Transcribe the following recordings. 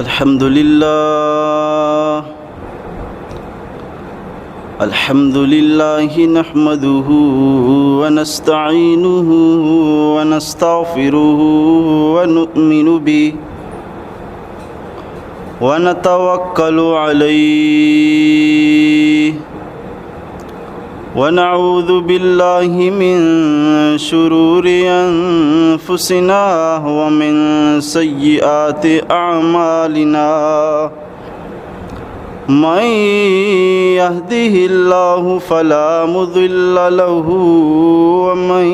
الحمد لله. الحمد لله نحمده ونستعينه ونستغفره ونؤمن به ونتوكل عليه ونعوذ بالله من شرور أنفسنا ومن سيئات أعمالنا. من يهده الله فلا مضل له ومن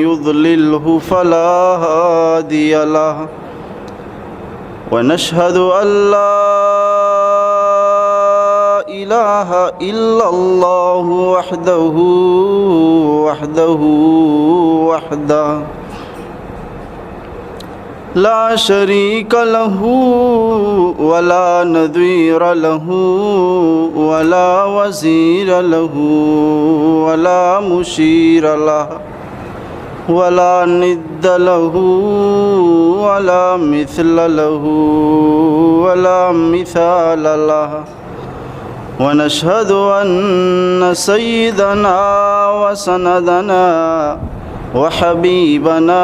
يضلله فلا هادي له. ونشهد أن لا إله إلا الله وحده، وحده، وحده لا شريك له ولا نظير له ولا وزير له ولا مشير له ولا ند له ولا مثل له ولا مثال له. ونشهد أن سيدنا وسندنا وحبيبنا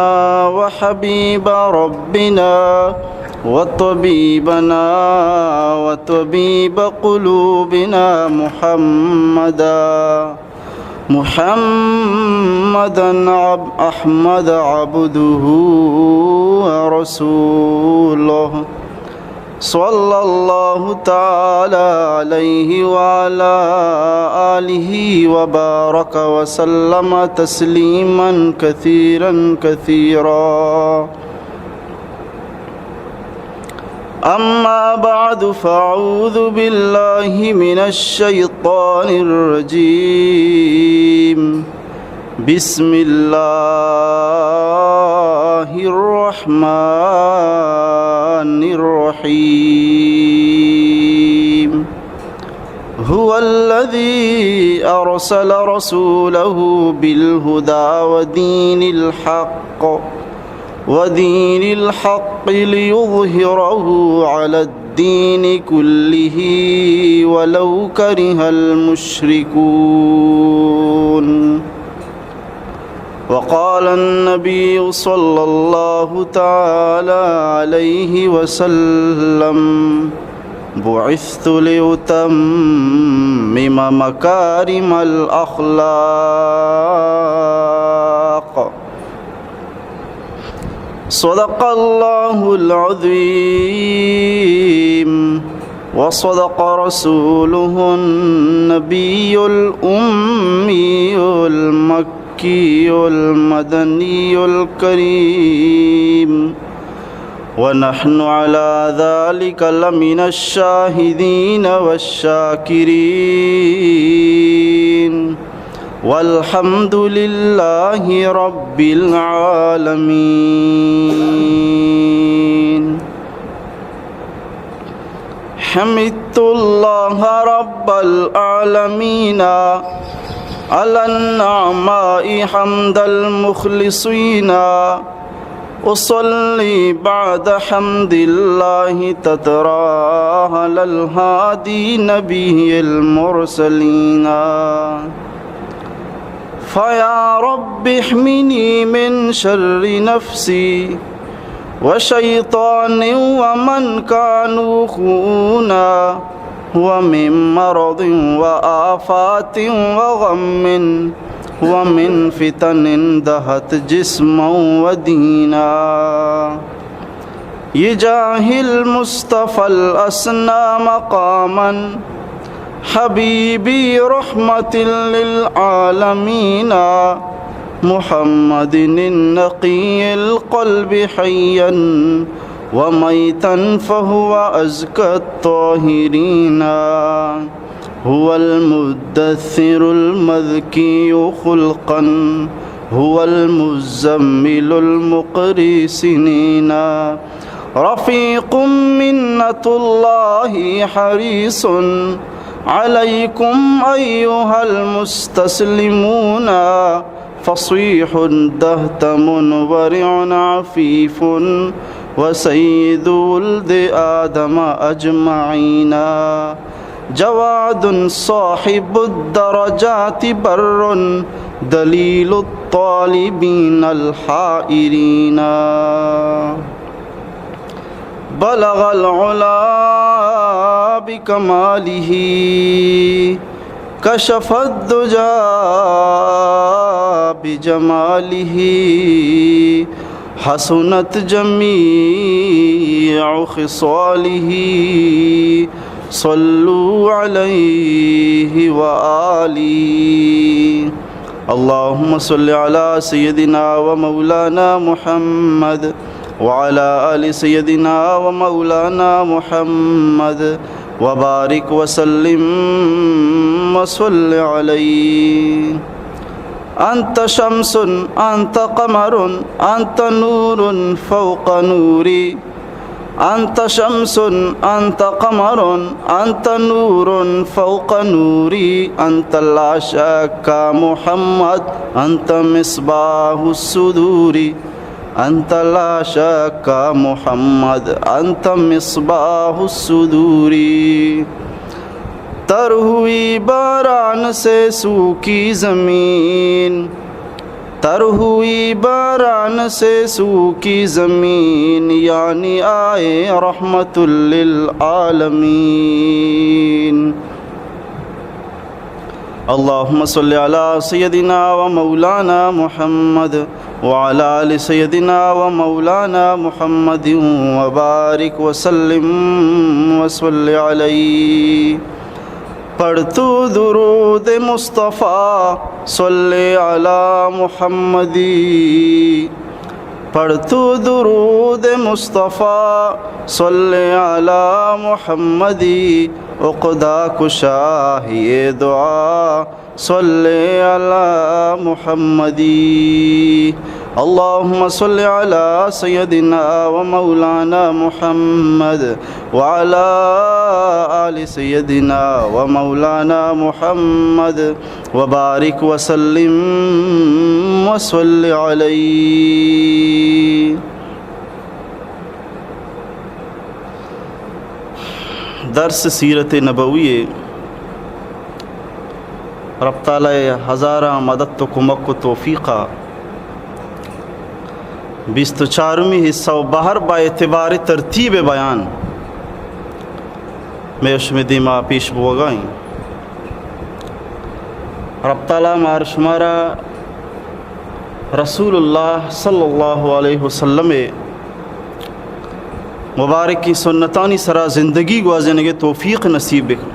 وحبيب ربنا وطبيبنا وطبيب قلوبنا محمدا، محمدا عب-، أحمد عبده ورسوله، صلى الله تعالى عليه وعلى آله وبارك وسلم تسليما كثيرا كثيرا. أما بعد، فأعوذ بالله من الشيطان الرجيم. بسم الله الرحمن الرحيم. هو الذي أرسل رسوله بالهدى ودين الحق، ودين الحق ليظهره على الدين كله ولو كره المشركون. وقال النبي صلى الله تعالى عليه وسلم: بعثت لأتمم مكارم الأخلاق. صدق الله العظيم وصدق رسوله النبي الأمي المكي المدني الكريم، ونحن على ذلك لمن الشاهدين والشاكرين. والحمد لله رب العالمين. حمدت الله رب العالمين على النعماء حمد المخلصين، أصلي بعد حمد الله تترى على الهادي نبي المرسلين. فيا رب احمني من شر نفسي وشيطان ومن كانوا خونا، ومن مرض وآفات وغم، ومن فتن دهت جسما ودينا. بجاه المصطفى الأسنى مقاما، حبيبي رحمة للعالمين، محمد النقي القلب حيا وميتا فهو أزكى الطاهرين. هو المدثر المذكي خلقا، هو المزمل المقري سنينا. رفيق منة الله حريص عليكم أيها المستسلمون، فصيح دهتم ورع عفيف وسيد ولد آدم أجمعين. جواد صاحب الدرجات بر دليل الطالبين الحائرين. بلغ العلا بكماله، كشف الدجى بجماله، حسنت جميع خصاله، صلوا عليه وآله. اللهم صل على سيدنا ومولانا محمد وعلى آل سيدنا ومولانا محمد وبارك وسلم وصل عليه. أنت شمس، أنت قمر، أنت نور فوق نوري. أنت شمس، أنت قمر، أنت نور فوق نوري. أنت لا شك محمد، أنت مصباح الصدور. أنت لا شك محمد، أنت مصباح الصدور. تر ہوئی باران سے سوکھی زمین، تر ہوئی باران سے سوکھی زمین، یعنی آئے رحمت للعالمین. اللهم صل على سيدنا ومولانا محمد وعلى آل سيدنا ومولانا محمد وبارك وسلم وصل عليه. پڑھ تو درود مصطفی، صل علی محمدی. پڑھ تو درود مصطفی، صل علی محمدی. عقدہ کشا ہے یہ دعا، صل علی محمدی. اللهم صل على سيدنا ومولانا محمد وعلى آل سيدنا ومولانا محمد وبارك وسلم وصل عليه. درس سیرت نبوی، رب تعالی ہزاراں مدد و کمک و توفیقا بیست و چارمی حصہ و بہر با اعتبار ترتیب بیان مئے شمئے دیما پیش بوگا ایں. رب تعالی مار شمارا رسول اللہ صلی اللہ علیہ وسلم مبارکیں سنتانی سرا زندگی گوازینگ ءِ توفیق نصیب بکن.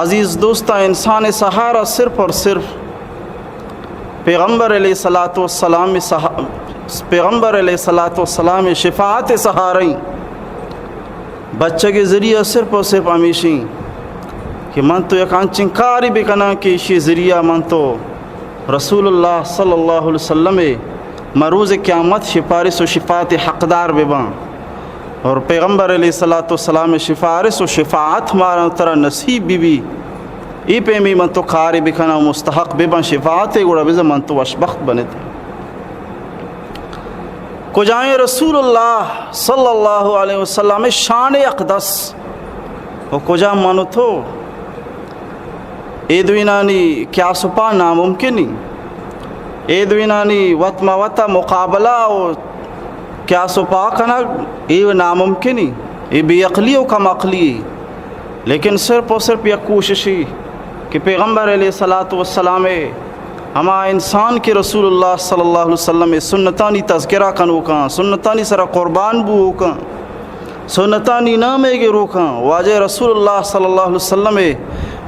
عزیز دوستاں، انسان ءِ سہارا صرف اور صرف پیغمبر علیہ الصلوۃ والسلام ءِ سہا-، پیغمبر علیہ الصلوۃ والسلام ءِ شفاعت ءِ سہارا ایں. بچگ ءِ ذریعہ صرف اور صرف ہمیش ایں کہ من تو یک انچیں کارے بکناں کہ ایشی ذریعہ من تو رسول اللہ صلی اللہ علیہ وسلم ءِ مروز قیامت شفارس و شفاعت ءِ حقدار بباں اور پیغمبر علیہ الصلوۃ والسلام ءِ شفارس و شفاعت مارا ترا نصیب ببی. اے پیمیں من تو کارے بکناں و مستحق بباں شفاعت ءِ، گڑا بزاں من تو وشبخت بنت. کجائیں رسول اللہ صلی اللہ علیہ وسلم ءِ شان اقدس و کجا من و تو؟ اے دوئینانی قیاس و پا ناممکن ایں. اے دوئینانی وت ما وتا مقابلہ و قیاس و پا کنگ، اے ناممکن ایں. اے بے عقلی و کم عقلی ایں. لیکن صرف و صرف یک کوششے کہ پیغمبر علیہ الصلوۃ والسلام ءِ ہما انسان کہ رسول اللہ صلی اللہ علیہ وسلم ءِ سنتانی تذکرہ کنوکاں، سنتانی سرا قربان بووکاں، سنتانی نام ءِ گروکاں، واجہ رسول اللہ صلی اللہ علیہ وسلم ءِ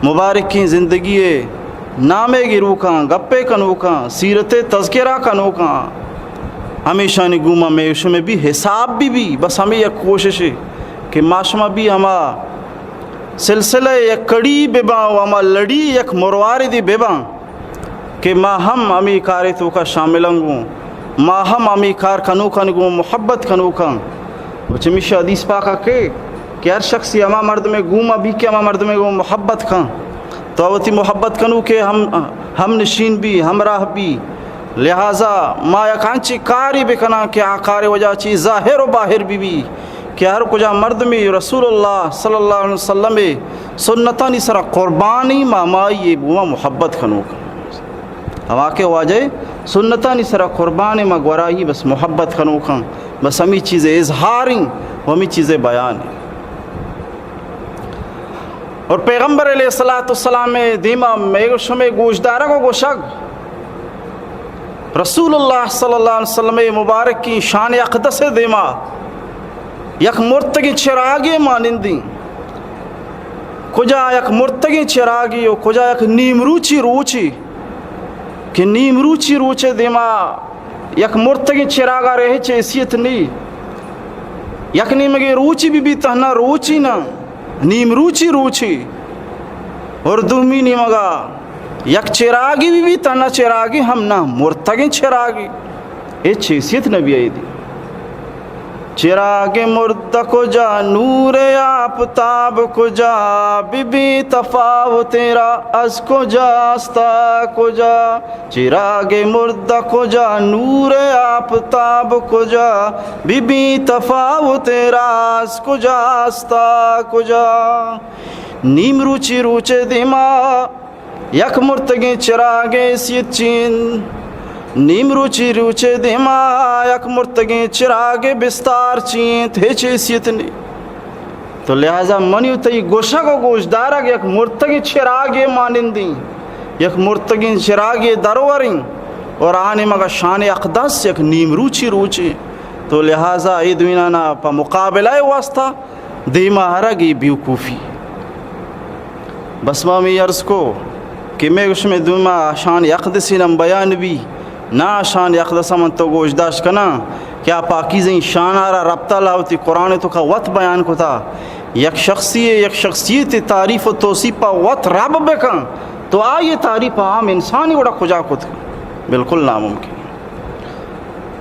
مبارکیں زندگی ءِ نام ءِ گروکاں، گپے کنوکاں، سیرت ءِ تذکرہ کنوکاں، ہمیشانی گوما مئے شمئے بھی حساب ببی. بس ہمے یک کوششے کہ ما شما بھی ہما سلسلہ ءِ یک کڑی بباں و ہما لڑی یک مرواردے بباں کہ ما ہم ہمے کارے توکا شاملاں گوں، ما ہم ہمے کار کنوکانی گوں محبت کنوکاں. و چمیشا حدیث پاکا کہ، کہ ہر شخصے ہما مردمے گوما بی کہ ہما مردمے گوں محبت کن، تو وتی محبت کنوکے ہم، ہم نشین بی، ہمراہ بی، لہذا ما یک انچیں کارے بکناں کہ آ کار ءِ وجہ چی ظاہر و باہر بہ بی کہ ہر کجا مردمے رسول اللہ صلی اللہ علیہ وسلم ءِ سنتانی سرا قربانی، ما ہمائی ءِ گوما محبت کنوکاں۔ ہما کہ واجہ ءِ سنتانی سرا قربان ایں، ما گورا آئی ءِ بس محبت کنوکاں، بس ہمے چیز ءِ اظہار ایں و ہمے چیز ءِ بیان ایں۔ اور پیغمبر علیہ الصلوۃ والسلام ءِ دیما مئے شمئے گوشدارگ و گوشگ، رسول اللہ صلی اللہ علیہ وسلم ءِ مبارکیں شان اقدس ءِ دیما یک مرتگیں چراگے مانندیں۔ کجا یک مرتگیں چراگے و کجا یک نیمروچی روچے، کہ نیمروچی روچے دیما یک مرتگیں چراگا را ہچ حیثیت نی۔ یک نیمگے روچی بہ بی، تہنا روچی نہ، نیمروچی روچے۔ اور دومی نیمگا یک چراگے بہ بی، تہنا چراگے ہم نہ، مرتگیں چراگے، ہچ حیثیت نہ بی ایدی۔ چراغ مرد کجا، نور آفتاب کجا، بہ بی تفاوت تیرا از کجاست تا کجا؟ چراغ مرد کجا، نور آفتاب کجا، بہ بی تفاوت تیرا از کجاست تا کجا؟ نیمروچی روچے دیما یک مرتگیں چراگے حیثیت چی انت، نیمروچی روچے دیما یک مرتگیں چراگے بستار چی انت، ہچ حیثیت نی۔ تو لہذا منی و تئی گوشگ و گوشدارگ یک مرتگیں چراگے مانندیں، یک مرتگیں چراگے دروریں، اور آ نیمگا شان اقدس یک نیمروچی روچے۔ تو لہذا اے دوئینانا پہ مقابلہ ءِ واسطہ دیما آرگ اے بیوقوفی۔ بس ما ہمے عرض کو کہ مئے گو شمئے دیما شان اقدسے نام بیان بی، نا، شان اقدسا من تو گوشداشت کناں کہ آ پاکیزیں شانا را رب تعالی وتی قرآن توکا وت بیان کتا۔ یک شخصے، یک شخصیتے تعریف و توصیفا وت رب بکن تو آئی تعریف عام انسانی گڑا کجا کت کن؟ بالکل ناممکن۔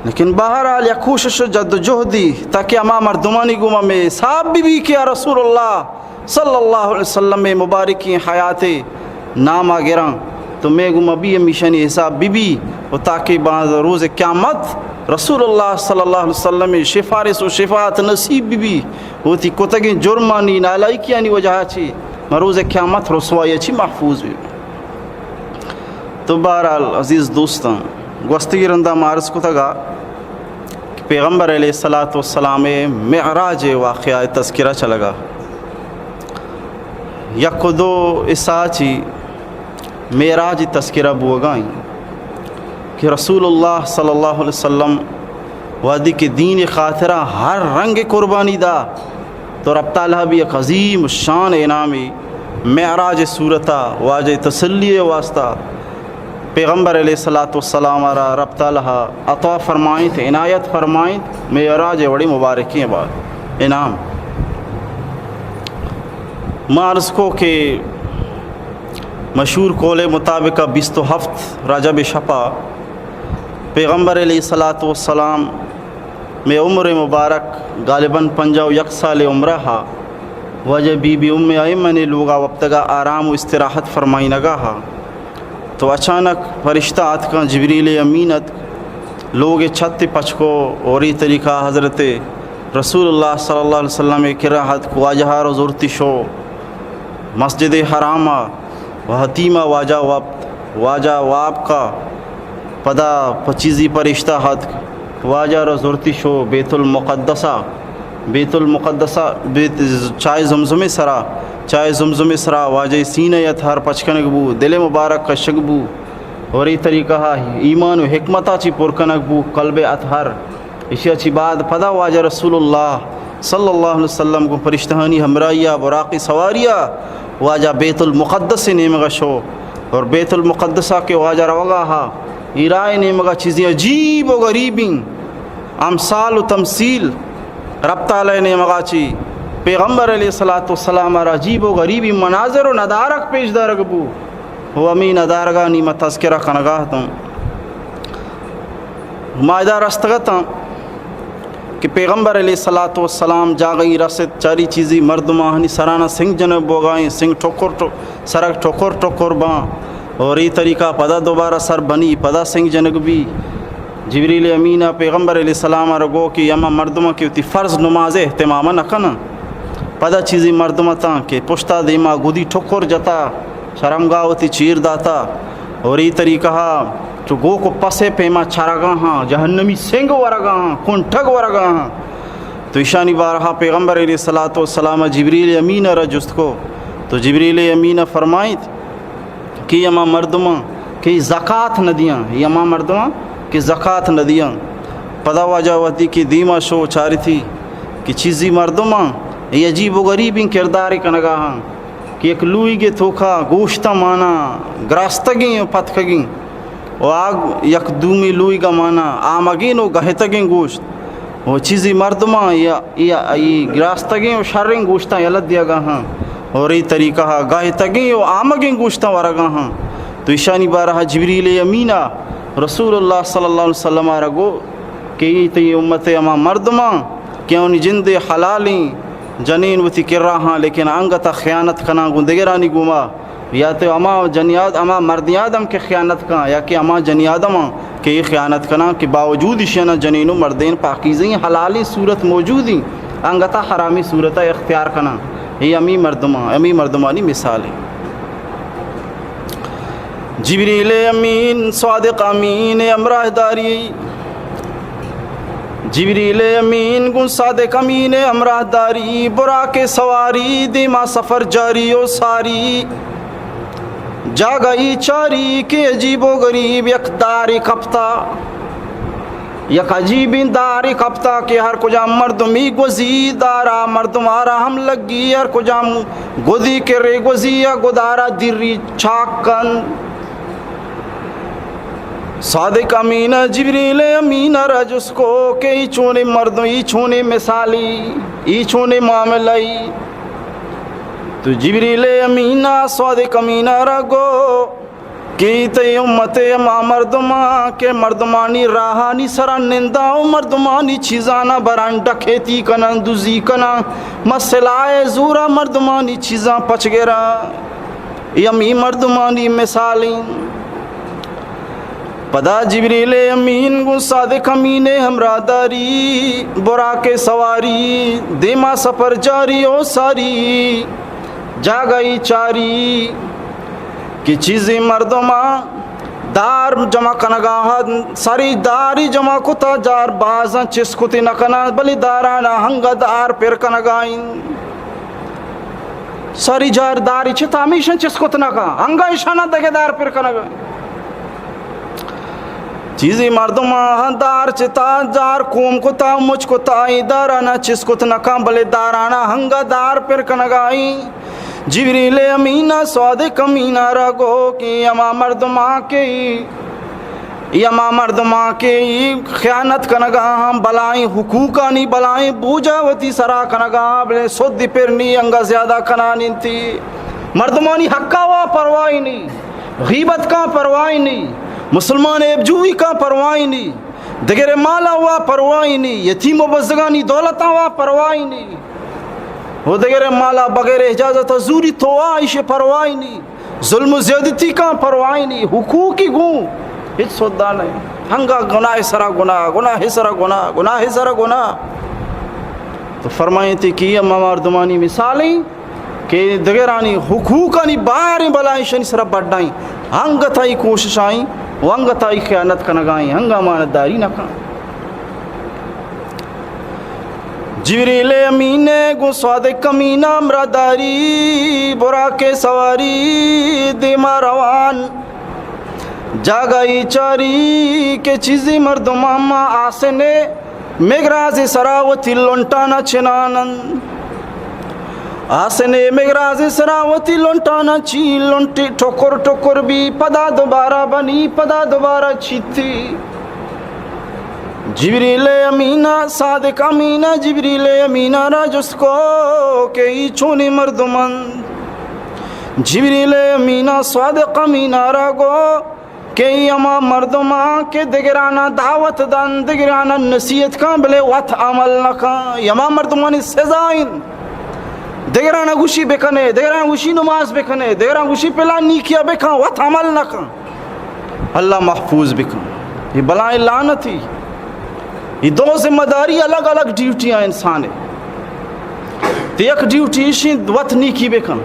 لیکن بہرحال یک کوشش و جد و جہدی تاکہ ہما مردمانی گوما مئے حساب بہ بی کہ آ رسول اللہ صلی اللہ علیہ وسلم ءِ مبارکیں حیات ءِ ناما گراں، تو مئے گوما بی ہمیشانی حساب بہ بی و تاکہ باز روز قیامت رسول اللہ صلی اللہ علیہ وسلم ءِ سفارش و شفاعت نصیب بہ بی، وتی کتگیں جرمانی نالائکیانی وجہ چی ما روز قیامت رسوائی چی محفوظ بہ بی۔ تو بہرحال عزیز دوستاں، گوستگی رندا ما عرض کتگا کہ پیغمبر علیہ الصلوۃ والسلام ءِ معراج ءِ واقعہ ءِ تذکرہ چلگا۔ یک و دو حصہ چی معراج ءِ تذکرہ بوگا ایں کہ رسول اللہ صلی اللہ علیہ وسلم وہدی کہ دین ءِ خاطرا ہر رنگ قربانی دا، تو رب تعالی بی یک عظیم شان انعامی معراج ءِ صورتا واجہ ءِ تسلی ءِ واسطہ پیغمبر علیہ الصلوۃ والسلام ءَ را رب تعالی عطا فرمائینت، عنایت فرمائینت، معراج ءِ وڑیں مبارکیں بات انعام۔ ما عرض کو کہ مشہور قول مطابق بیست و ہفت رجب شپا پیغمبر علیہ الصلوۃ والسلام مئے عمر مبارک غالباً پنجاہ و یک سال عمرہ ہا، واجہ بی بی ام ایمن لوگا وپتگا آرام و استراحت فرمائینگا ہا۔ تو اچانک فرشتہ آتکاں، جبریل امین اتک، لوگ چھت پچ کو، اوری طریقہ حضرت رسول اللہ صلی اللہ علیہ وسلم کرا اتک، واجہ رو زرتی شو مسجد حرام و حتیمہ واجہ وپت، واجہ واب کا، پدا پچیزی پرشتہ اتک، واجہ را زرتی شو بیت المقدسہ، بیت المقدسہ، بیت، چائے زمزم سرا، چائے زمزم سرا واجہ سینہ اطہر پچ کنگ بو، دل مبارک کشگ بو، اور ای طریقہ ایمان و حکمتا چی پر کنگ بو، قلب اطہر۔ ایشی ءَ چی بعد پدا واجہ رسول اللہ صلی اللہ علیہ وسلم گوں فرشتہانی ہمراہی ءَ براقی سواری ءَ واجہ بیت المقدس ءِ نیمگ ءَ شو، اور بیت المقدس ءَ کہ واجہ روگا ہا، ای راہ ءِ نیمگ ءَ چیزیں عجیب و غریبیں امثال و تمثیل رب تعالی ءِ نیمگ ءَ چی پیغمبر علیہ الصلوۃ والسلام ءَ را عجیب و غریبیں مناظر و ندارگ پیش دارگ بو۔ و ہمے ندارگانی ما تذکرہ کنگا اتوں۔ ما ادا رستگ اتاں کہ پیغمبر علیہ الصلوۃ والسلام جاگہی رست، چاری چیزی مردمانی سرانا سنگ جنگ بوگائیں، سنگ ٹکر ٹک-، سرگ ٹکر ٹکر باں، اور اے طریقہ پدا دوبارہ سر بنی، پدا سنگ جنگ بی۔ جبریل امین ءَ پیغمبر علیہ السلام ءَ را گو کہ ہما مردماں کہ وتی فرض نماز ءِ اہتمام نہ کناں، پدا چیزی مردم اتاں کہ پشتا دیما گدی ٹکر جتا، شرمگاہ وتی چیر داتا، اور اے طریقہ ءَ چو گوک و پس ءِ پیما چرگا ہاں، جہنمی سنگ ورگا ہاں، کنٹگ ورگا ہاں۔ تو ایشانی بارہا پیغمبر علیہ الصلوۃ والسلام ءَ جبریل امین ءَ را جست کو، تو جبریل امین ءَ فرمائیت کہ ہما مردماں کہ زکات نہ دیاں، اے ہما مردماں کہ زکات نہ دیاں۔ پدا واجہ وتی کہ دیما شو چارتی کہ چیزی مردماں اے عجیب و غریبیں کردارے کنگا ہاں کہ یک لوئیگے توکا گوشتاں مانا گراستگیں و پتکگیں و آ یک دومی لوئیگا مانا آمگیں و گہتگیں گوشت و چیزی مردماں یا، یا، اے گراستگیں و شریں گوشتاں یلہ دیگا ہاں۔ اور اے طریقہ ءَ گاہتگیں و آمگیں گوشتاں ورگا ہاں۔ تو ایشانی بارہا جبریل امین ءَ رسول اللہ صلی اللہ علیہ وسلم ءَ را گو کہ اے تئی امت ءِ ہما مردماں کہ آنی جند ءِ حلالیں جنین وتی کرا ہاں، لیکن انگت ءَ خیانت کناں گوں دگرانی گوما، یا تو ہما جنی آد-، ہما مردیں آدم کہ خیانت کن، یا کہ ہما جنی آدماں کہ اے خیانت کناں کہ باوجود ایشاناں جنین و مردین پاکیزیں حلالیں صورت موجودیں، انگتا حرامی صورتا اختیار کناں۔ اے ہمیں مردماں، ہمیں مردمانی مثال ہے۔ جبریل امین صادق امین ہمراہ داری، جبریل امین گوں صادق امین ہمراہ داری، براق سواری، دیما سفر جاری و ساری۔ جاگہی چاری کہ عجیب و غریب یک دارے کپتا، یک عجیبیں دارے کپتا کہ ہر کجام مردمی گوزی دارا، مردم آرا ہم لگی، ہر کجام گدی کرے گوزی یا گدارا دیری چاک کن۔ صادق امین جبریل امین را جست کو کہ ای چونیں مردم، ای چونیں مثالی، ای چونیں معاملہی؟ تو جبریل امین ءَ صادق امین ءَ را گو کہ تئی امت ءِ ہما مردماں کہ مردمانی راہانی سرا ننداں و مردمانی چیزانا براں، ڈکیتی کناں، دزی کناں، مسئلہ ءِ زورا مردمانی چیزاں پچ گراں، اے ہمے مردمانی مثال انت۔ پدا جبریل امین گوں صادق امین ءِ ہمراہ داری، براق ءِ سواری، دیما سفر جاری و ساری، جاگہی چاری کہ چیزیں مردماں دار جمع کنگا انت، سری داری جمع کتا، جار بازاں چست کت نہ کناں، بلے دارانا ہنگا دار پر کنگا انت۔ سری جار داری چتا ہمیشاں چست کت نہ کن، ہنگا ایشانا دگہ دار پر کنگا انت۔ چیزی مردم آہاں دار چتا، دار کوم کتا، مچ کتا، اے دارانا چست کت نہ کن، بلے دارانا ہنگا دار پر کنگا انت۔ جبریل امین ءَ صادق امین ءَ را گو کہ ہما مردماں کہ اے ہما مردماں کہ اے خیانت کنگا ہم بلائیں حقوقانی بلائیں بوجا وتی سرا کنگا، بلے سد پر نی انگا زیادہ کنان انتی۔ مردمانی حقا وا پرواہی نی، غیبت کاں پرواہی نی، مسلمان ایبجوئی کاں پرواہی نی، دگرے مالا وا پرواہی نی، یتیم و بزگانی دولتاں وا پرواہی نی، و دگرے مالا بغیر اجازت زوری تو وا ایشی پرواہی نی۔ ظلم و زیادتی کاں پرواہی نی، حقوقی گوں ہچ سودا نہ۔ ہنگا گناہ سرا گناہ، گناہ سرا گناہ، گناہ سرا گناہ۔ تو فرمائیتی کہ ہما مردمانی مثالیں کہ دگرانی حقوقانی باریں بلائیں شنی سرا بڈائیں، ہنگتائی کوشش آئیں و ہنگتائی خیانت کنگائیں، ہنگا امانت داری نہ کن۔ جبریل امین ءَ گوں صادق امین ءَ ہمراہ داری، براق ءِ سواری دیما روان۔ جاگہی چاری کہ چیزی مردماں ما آسن ءِ مگراز ءِ سرا وتی لنٹانا چنان انت۔ آسن ءِ مگراز ءِ سرا وتی لنٹانا چی، لنٹے ٹکر ٹکر بی، پدا دوبارہ بنی، پدا دوبارہ چیتی۔ جبریل امین ءَ، صادق امین ءَ جبریل امین ءَ را جست کو کہ اے چونیں مردم انت؟ جبریل امین ءَ صادق امین ءَ را گو کہ اے ہما مردماں کہ دگرانا دعوت دن، دگرانا نصیحت کن، بلے وت عمل نہ کن، اے ہما مردمانی سزا انت۔ دگرانا گوشی بکنے، دگرانا گوشی نماز بکنے، دگرانا گوشی پلان نیکیا بکن، وت عمل نہ کن، اللہ محفوظ بکن۔ یہ بلائیں لعنتی۔ یہ دو ذمہ داری الگ الگ ڈیوٹیاں انسان ہے۔ تو یک ڈیوٹی ایشی وت نیکی بکن،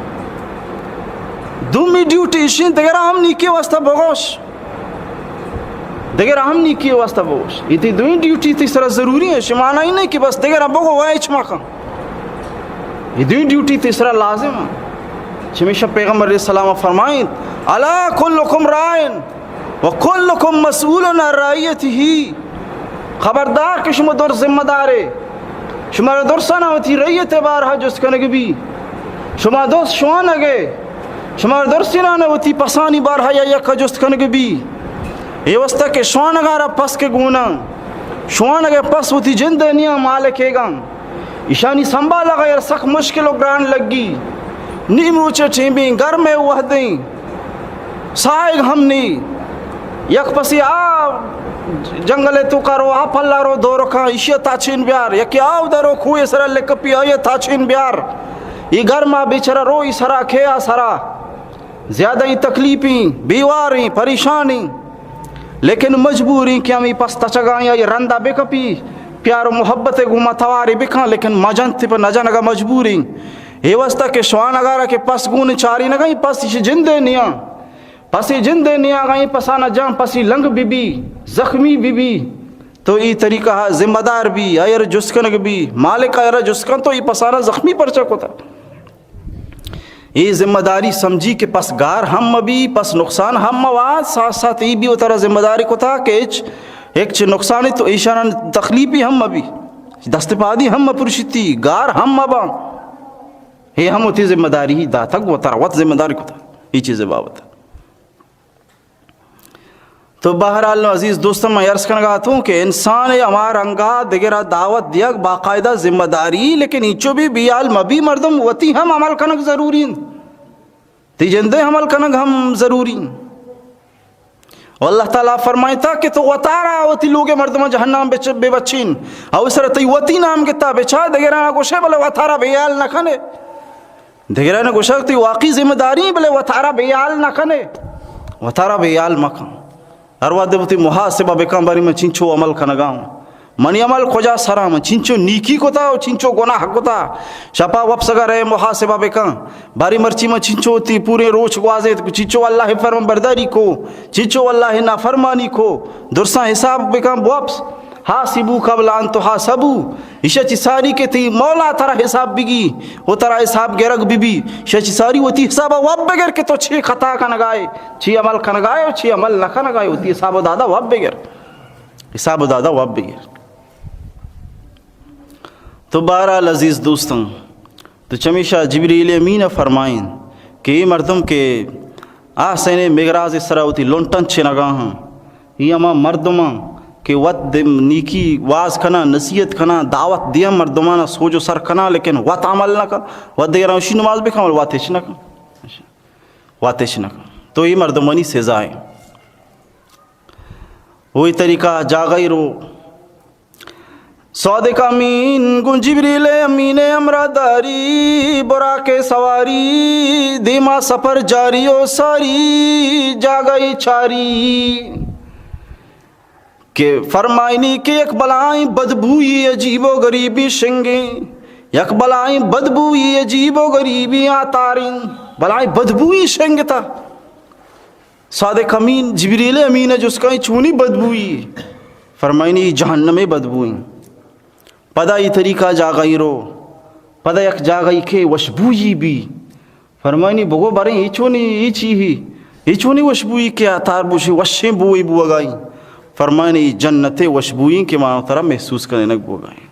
دومی ڈیوٹی ایشی دگرا ہم نیکی واسطہ بگوش، دگرا ہم نیکی واسطہ بگوش۔ یہ تی دوئیں ڈیوٹی تی سرا ضروری ہے۔ شمانا ہی نہیں کہ بس دگرا بگو و ہچ مکن۔ یہ دوئیں ڈیوٹی تی سرا لازم ہے۔ چمیشا پیغمبر علیہ السلام فرمائیں، الا کلکم راع و کلکم مسئول عن رعیتہ۔ خبردار کہ شما در ذمہ دارے، شما درسانا وتی رعیت بارہا جست کنگ بی۔ شما درس شوانگے، شما درسینانا وتی پسانی بارہا یا یکا جست کنگ بی۔ اے واسطہ کہ شوانگارا پس کہ گوناں، شوانگے پس وتی جندے نیاں مالکیگاں۔ ایشانی سنبھالگ ء سک مشکل و گران لگی۔ نیم روچ ء ٹیمیں گرم ء وہدیں ساہگ ہم نی۔ یک پسی آ جنگل ء توکا رو، آ پلا رو دور کن، ایشی ء تاچین بیار۔ یکے آ ادا رو کوہ ء سرا لکپی، آئی ء تاچین بیار۔ ای گرما بیچارہ رو ای سرا کھے آ سرا۔ زیادہ ای تکلیفیں، بیواریں، پریشانیں، لیکن مجبوریں کہ ہمیں پس تچگاں یا یہ رندا بکپی، پیار و محبت گوما تواری بکن، لیکن مجنت پہ نجنگا مجبوریں۔ اے واسطہ کہ شوانگارا کہ پس گون چاری نگا، پس اش جندے نیاں، پسی جندے نیاں گا، پسانا جان پسی لنگ بی بی، زخمی بی بی۔ تو ای طریقہ ذمہ دار بی، آئر جست کنگ بی، مالک آئر جست کن تو ای پسانا زخمی پرچہ کتا۔ اے ذمہ داری سمجھی کہ پس گار ہم مبی، پس نقصان ہم موا، ساتھ ساتھ ای بھی وترا ذمہ داری کتا کہ اچ، ہچ نقصان تو ایشان تکلیفی ہم مبی، دست پادی ہم مپرشتی، گار ہم مباں۔ اے ہم وتی ذمہ داری ہی داتگ، وترا وت ذمہ داری کتا ای چیز بابت۔ تو بہرحال عزیز دوستاں، من عرض کنگا اتوں کہ انسان ہما رنگا دگرا دعوت دیگ باقاعدہ ذمہ داری، لیکن اینچو بھی بیال مبی، مردم وتی ہم عمل کنگ ضروری انت، تی جندے عمل کنگ ہم ضروری انت۔ و اللہ تعالی فرمائتا کہ تو وتارا وتی لوگ مردم جہنم بچ-، بے بچین، او سر تی وتی نام گتا بچا، دگرانا گوشے بلے وتارا بیال نہ کنے۔ دگران گوشگ تی واقعی ذمہ داری، بلے وتارا بے حال نہ کنے، وتارا بے حال مکن۔ ہر وہدے وتی محاسبہ بکن، باری من چنچو عمل کنگا ہوں، منی عمل کجا سرا، من چنچو نیکی کتا و چنچو گناہ کتا۔ شپا وپسگا رہے محاسبہ بکن، باری مرچی من چنچو وتی پورے روچ گوازیت، چنچو اللہ فرمان برداری کو، چنچو اللہ نافرمانی کو، درساں حساب بکن بوپس۔ حاسبوا قبل ان تحاسبوا۔ ایشا چی ساری کہ تی مولا ترا حساب بگی، و ترا حساب گرگ بی بی۔ ایشا چی ساری وتی حساب واب بگر کہ تو چی خطا کنگائے، چی عمل کنگائے و چی عمل نہ کنگائے، وتی حساب دادا واب بگر۔ حساب دادا واب بگر۔ تو بہرحال عزیز دوستاں، تو چمیشا جبریل امین فرمائیں کہ اے مردم کہ آسین مگراز سرا وتی لنٹن چنگا ہاں، اے ہما مردماں کہ وت دم نیکی واز کناں، نصیحت کناں، دعوت دیاں، مردمانا سوج و سر کناں، لیکن وت عمل نہ کن، وت دگراں اشی نماز بکن، وت ہچ نہ کن، وت ہچ نہ کن۔ تو اے مردمانی سزا ایں۔ وہی طریقہ جاگہی رو صادق امین گوں جبریل امین ہمراہ داری، براق سواری دیما سفر جاری و ساری جاگہی چاری۔ کہ فرمائنی کہ یک بلائیں بدبوئی عجیب و غریبی شنگیں، یک بلائیں بدبوئی عجیب و غریبی آتاریں، بلائیں بدبوئی شنگتا۔ صادق امین جبریل امین جست کن چونی بدبوئی؟ فرمائنی جہنم بدبوئی۔ پدا ای طریقہ جاگہی رو، پدا یک جاگہی کہ وشبوئی بی۔ فرمائنی بگو بریں ای چونی، ای چی ہی؟ ای چونی وشبوئی کہ آتار بوشی وشیں بوئی بوگائی؟ فرمائنی ای جنت وشبوئی کہ ما ترا محسوس کنگ بوگائی۔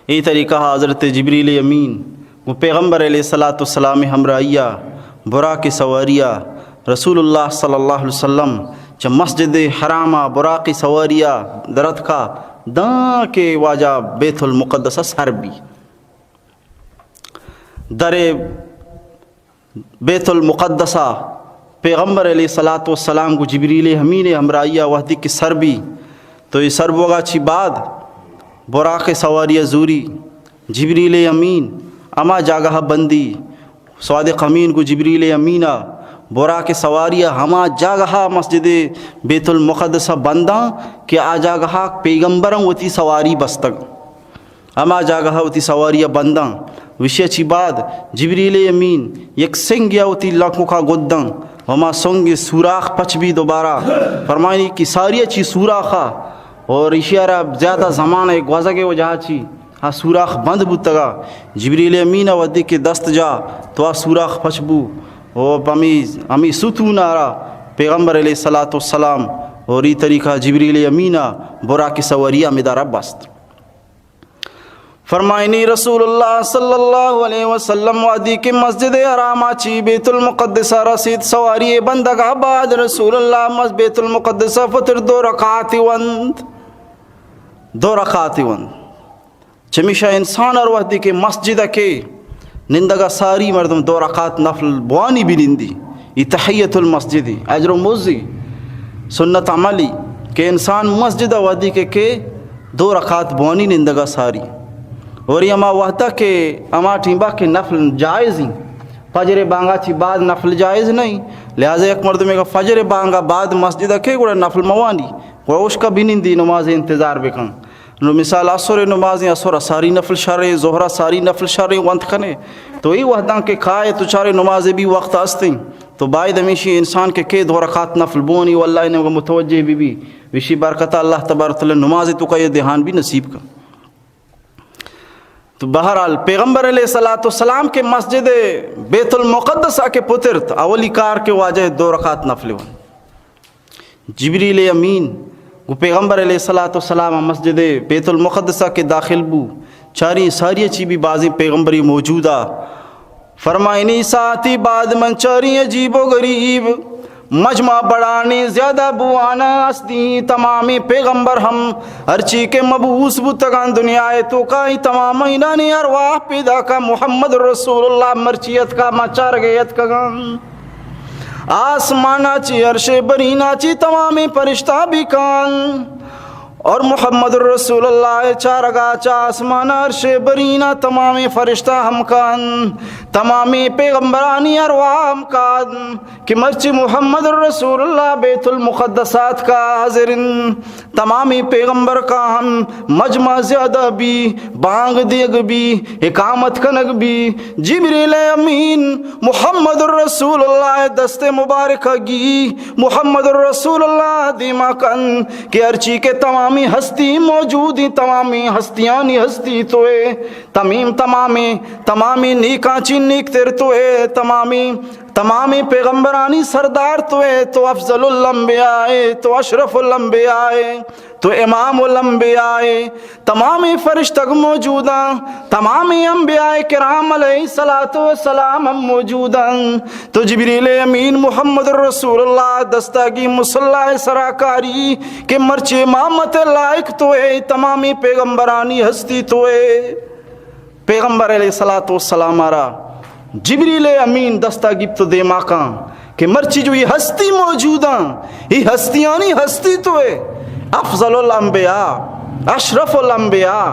اے طریقہ حضرت جبریل امین گوں پیغمبر علیہ الصلوۃ والسلام ہمراہیا براق سواریا رسول اللہ صلی اللہ علیہ وسلم چہ مسجد حراما براق سواریا درتکا داں کہ واجہ بیت المقدس سر بی۔ در بیت المقدس ء پیغمبر علیہ الصلوۃ والسلام گوں جبریل امین ء ہمراہی ء وہدی کہ سر بی تو اے سر بوگا چی بعد براق سواری ء زوری جبریل امین ہما جاگہ بندی، صادق امین گو جبریل امین ءَ براق سواری ءَ ہما جاگہ مسجد بیت المقدس ءَ بنداں کہ آ جاگہ پیغمبراں وتی سواری بستگ۔ ہما جاگہ وتی سواری ءَ بنداں۔ وشی چی بعد جبریل امین یک سنگے ءَ وتی لنککا گداں، ہما سنگ سوراخ پچ بی دوبارہ۔ فرمائنی کہ ساری چی سوراخا اور ایشی ءَ را زیادہ زمانہ گوزگ وجہ چی آ سوراخ بند بوتگا۔ جبریل امین ءَ وھدے کہ دست جا تو آ سوراخ پچ بو، او ہمی، ہمی ستون ءَ را پیغمبر علیہ الصلوۃ والسلام اور ای طریقہ جبریل امین ءَ براق سواری ءَ ہمدا را بست۔ فرمائنی رسول اللہ صلی اللہ علیہ وسلم وھدے کہ مسجد حرام ءَ چی بیت المقدس ءَ رسید، سواری بندگا بعد رسول اللہ مس بیت المقدس ءَ پتر دو رکعت وند، دو رکعت وند۔ چمیشا انسان ہر وھدے کہ مسجد ءَ کہ نندگا ساری مردم دو رکعت نفل بوانی بنندی، ای تحیت المسجد، اجر و مزی، سنت عملی کہ انسان مسجد ءَ وھدے کہ کہ دو رکعت بوانی نندگا ساری۔ اور ای ہما وھدا کہ ہما ٹیمبا کہ نفل جائز ہیں، فجر بانگا چی بعد نفل جائز نہیں، لہذا یک مردمے کہ فجر بانگا بعد مسجد ءَ کہ گڑا نفل موانی، گڑا اشکا بنندی نماز انتظار بکن۔ نو مثال عصر نماز، عصر ساری نفل شریں، ظہر ساری نفل شریں وانت کنے۔ تو ای وھداں کہ کائے تو چارے نماز بی وقت استیں۔ تو باید ہمیشی انسان کہ کہ دو رکعت نفل بونی واللہ انگا متوجہ بی بی۔ وشی برکت اللہ تبارک و تعالی نماز تو کا یہ دھیان بی نصیب کا۔ تو بہرحال پیغمبر علیہ الصلوۃ والسلام کہ مسجد بیت المقدس ءَ کہ پترت، اولی کار کہ واجہ دو رکعت نفل وانت۔ جبریل امین گو پیغمبر علیہ الصلوۃ والسلام مسجد بیت المقدس ءَ کہ داخل بو، چاری ساری چی بی بازیں پیغمبری موجودا۔ فرمائنی ساعتی بعد من چاری عجیب و غریب مجمع بڑانی زیادہ بوانا ہستی، تمامی پیغمبر ہم ہرچی کہ مبعوث بوتگان دنیا ءِ توکا، ای تمام اینانی ارواح پیدا کا محمد رسول اللہ مرچی اتکا ما چارگے اتکگان۔ آسمانا چی عرش برینا چی تمامی فرشتہ بی کان اور محمد رسول اللہ چارگا چا آسمانا عرش برینا تمامی فرشتہ ہم کان، تمامی پیغمبرانی ارواح ہم کان کہ مرچی محمد رسول اللہ بیت المقدس ءَ اتکا حاضر انت۔ تمامی پیغمبر کا ہم مجمع زیادہ بی، بانگ دیگ بی، اقامت کنگ بی۔ جبریل امین محمد رسول اللہ دست مبارک گی، محمد رسول اللہ دیما کن کہ ہرچی کہ تمامی ہستی موجود ہیں، تمامی ہستیانی ہستی توئے، تمیم تمامی، تمامی نیکاں چی نیک تر توئے، تمامی تمامی پیغمبرانی سردار توئے، تو افضل الانبیاء ئے، تو اشرف الانبیاء ئے، تو امام الانبیاء ئے۔ تمامی فرشتگ موجوداں، تمامی انبیاء کرام علیہ الصلوۃ والسلام ہم موجوداں۔ تو جبریل امین محمد رسول اللہ دستاگی مصلی سرا کاری کہ مرچی امامت لائق توئے، تمامی پیغمبرانی ہستی توئے۔ پیغمبر علیہ الصلوۃ والسلام ءَ را جبریل امین دستا گپت و دیما کاں کہ مرچی جو یہ ہستی موجوداں، یہ ہستیانی ہستی توئے، افضل الانبیاء، اشرف الانبیاء،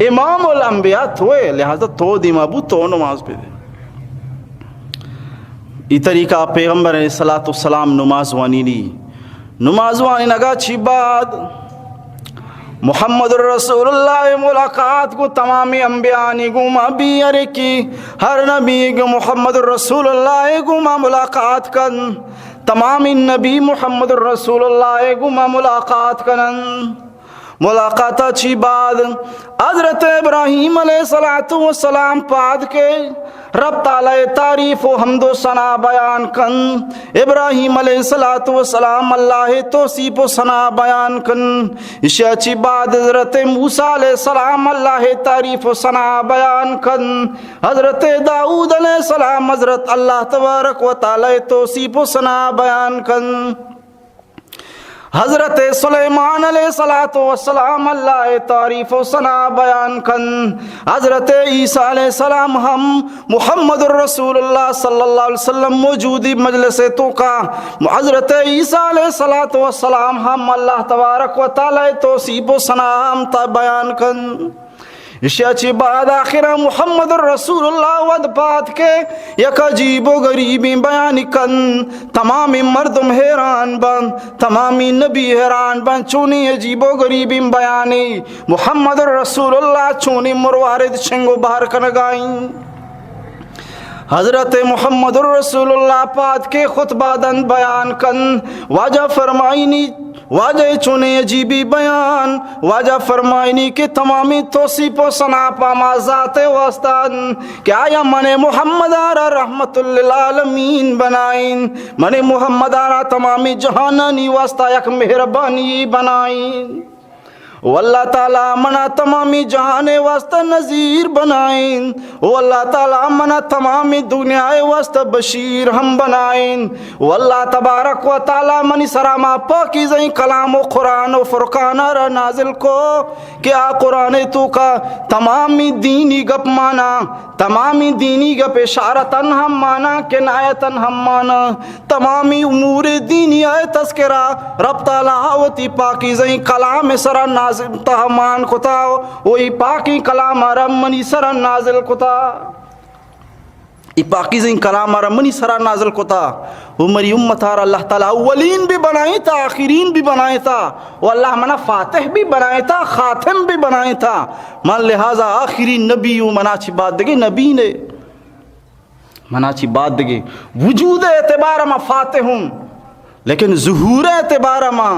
امام الانبیاء توئے، لہذا تو دیما بو، تو نماز بدے۔ ای طریقہ پیغمبر علیہ الصلوۃ والسلام نماز وانینی۔ نماز وانینگا چی بعد محمد رسول اللہ ملاقات گوں تمامی انبیاءانی گوما بی، ہر یکی ہر نبی گوں محمد رسول اللہ گوما ملاقات کن۔ تمامی نبی محمد رسول اللہ گوما ملاقات کنن۔ ملاقاتا چی بعد حضرت ابراہیم علیہ الصلوۃ والسلام پاد کے رب تعالی تعریف و حمد و ثنا بیان کن۔ ابراہیم علیہ الصلوۃ والسلام اللہ توصیف و ثنا بیان کن۔ اشیا چی بعد حضرت موسی علیہ السلام اللہ تعریف و ثنا بیان کن۔ حضرت داؤد علیہ السلام حضرت اللہ تبارک و تعالی توصیف و ثنا بیان کن۔ حضرت سلیمان علیہ الصلوۃ والسلام اللہ تعریف و ثنا بیان کن۔ حضرت عیسی علیہ السلام ہم محمد رسول اللہ صلی اللہ علیہ وسلم موجودی مجلس توکا، حضرت عیسی علیہ الصلوۃ والسلام ہم اللہ تبارک و تعالی توصیف و ثنا ہم تا بیان کن۔ اشیا چی بعد آخرا محمد رسول اللہ وت پاد کے یک عجیب و غریبیں بیانی کن، تمامی مردم حیران بند، تمامی نبی حیران بند، چونی عجیب و غریبیں بیانی محمد رسول اللہ چونی مروارد شنگ و بہر کنگائیں۔ حضرت محمد رسول اللہ پاد کے خطبہ دن بیان کن، واجہ فرمائنی، واجہ چونیں عجیبی بیان، واجہ فرمائنی کہ تمامی توصیف و ثنا پہ ہما ذات واسطہ انت کہ آیا من محمد آرا رحمت للعالمین بنائین، من محمد آرا تمامی جہانانی واسطہ یک مہربانی بنائین۔ او اللہ تعالی منا تمامی جہان واسطہ نذیر بنائین۔ او اللہ تعالی منا تمامی دنیا واسطہ بشیر ہم بنائین۔ او اللہ تبارک و تعالی منی سرا ما پاکیزیں کلام و قرآن و فرقان را نازل کو کہ آ قرآن توکا تمامی دینی گپ مانا، تمامی دینی گپ اشارتاً ہم مانا، کنایتاً ہم مانا، تمامی امور دینی ء تذکرہ رب تعالی وتی پاکیزیں کلام سرا نازل تہ مان کتا و ای پاکیں کلام ء رب منی سرا نازل کتا۔ ای پاکیزیں کلام ء رب منی سرا نازل کتا و منی امت ء را اللہ تعالی اولین بھی بنائیں تا، آخرین بھی بنائیں تا و اللہ منا فاتح بھی بنائیں تا، خاتم بھی بنائیں تا۔ من لہذا آخرین نبی ہوں، منا چی بعد دگے نبی نے۔ منا چی بعد دگے وجود اعتبار ما فاتح ہوں، لیکن ظہور اعتبار ما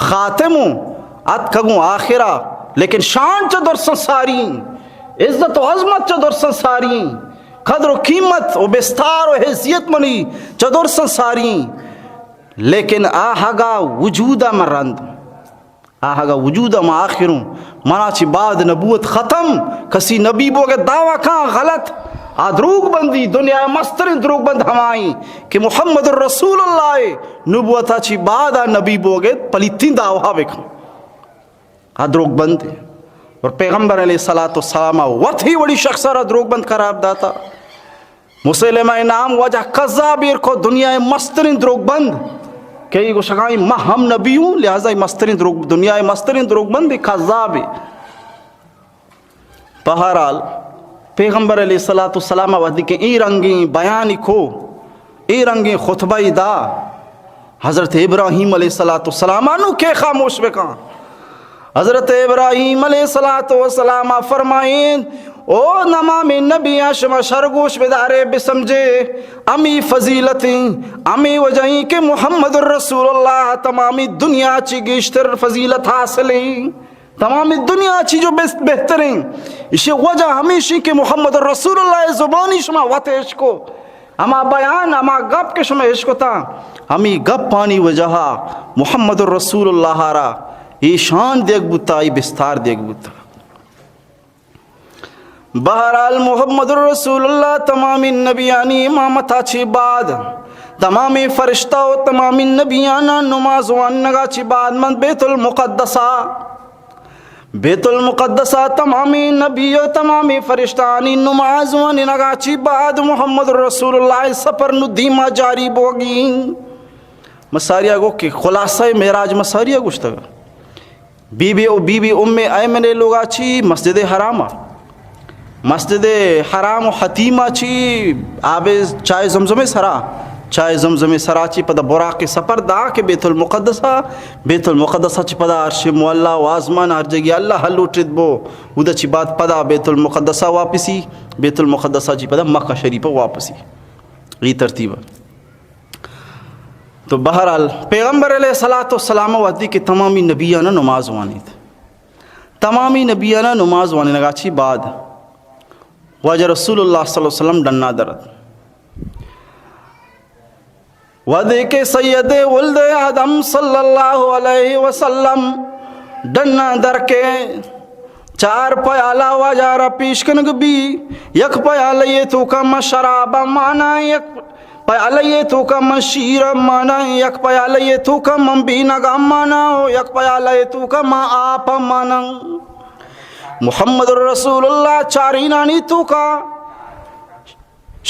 خاتم ہوں۔ اتکگوں آخرا، لیکن شان چہ درسن ساری، عزت و عظمت چہ درسن ساری، قدر و قیمت و بستار و حیثیت منی چہ درسن ساری، لیکن آہگا وجودا من رند۔ آہگا وجود ہم آخروں، منا چی بعد نبوت ختم، کسی نبی بوگ دعوی کان غلط، آ دروگ بندی، دنیا مسترین دروگ بند ہمائی کہ محمد رسول اللہ نبوت چی بعد آ نبی بوگ پلیتین دعوی بکن۔ آ دروگ بند۔ اور پیغمبر علیہ الصلوۃ والسلام وت ہی وڑی شخص را دروگ بند قرار داتا۔ مسیلمہ نام واجہ کذاب ایر کو، دنیا مسترین دروگ بند کہ ای گوشگائیں ما ہم نبی ہوں، لہذا ای مسترین دروگ، دنیا مسترین دروگ بند ای کذاب۔ بہرحال پیغمبر علیہ الصلوۃ والسلام وحدی کہ ای رنگیں بیانی کو، ای رنگیں خطبہ ای دا، حضرت ابراہیم علیہ الصلوۃ والسلام انو کے خاموش بکن۔ حضرت ابراہیم علیہ الصلوۃ والسلام فرمائیں، او تمام نبیاں شما شر گوش بدارے، بسمجھے، امی فضیلتیں، امی وجہیں کہ محمد رسول اللہ تمامی دنیا چی گیشتر فضیلت حاصلیں، تمامی دنیا چی جو بس-، بہتریں۔ اسی وجہ ہمیشی کہ محمد رسول اللہ زبانی شما وت اشکو۔ ہما بیان، ہما گپ کہ شما اشکتاں، ہمی گپانی وجہا محمد رسول اللہ را ای شان دیگ بوتا، ای بستار دیگ بوتا۔ بہرحال محمد رسول اللہ تمامی نبیانی امامتا چی بعد، تمامی فرشتہ و تمامی نبیانا نماز وانگا چی بعد من بیت المقدسہ بیت المقدسا تمامی نبی و تمامی فرشتانی نماز وانینگا چی بعد محمد رسول اللہ سفر نو دیما جاری بوگی۔ مساریا گو کہ خلاصہ معراج مساریا گوشتگ۔ بی بی او بی بی ام ایمن لوگا چی مسجد حراما۔ مسجد حرام و حتیمہ چی آب چائے زمزم سرا، چائے زمزم سرا چی پدا براق سفر دا کہ بیت المقدس، بیت المقدس چی پدا عرش مولا و آزمان ہر جگہ اللہ لوٹت بو، اود چی بعد پدا بیت المقدس واپسی، بیت المقدس چی پدا مکہ شریف واپسی۔ ای ترتیب۔ تو بہرحال پیغمبر علیہ الصلوۃ والسلام وحدی کہ تمامی نبیانا نماز وانیت۔ تمامی نبیانا نماز وانینگا چی بعد واجہ رسول اللہ صلی اللہ علیہ وسلم ڈنا درت۔ وہدے کہ سید ولد آدم صلی اللہ علیہ وسلم ڈنا در کے چار پیالہ واجہ را پیش کنگ بی، یک پیالہ یہ توکا من شراب مانا، یک پیالہ یہ توکا من شیر مانا، یک پیالہ یہ توکا من بینگ مانا، و یک پیالہ یہ توکا من آپ مانا۔ محمد رسول اللہ چارینانی توکا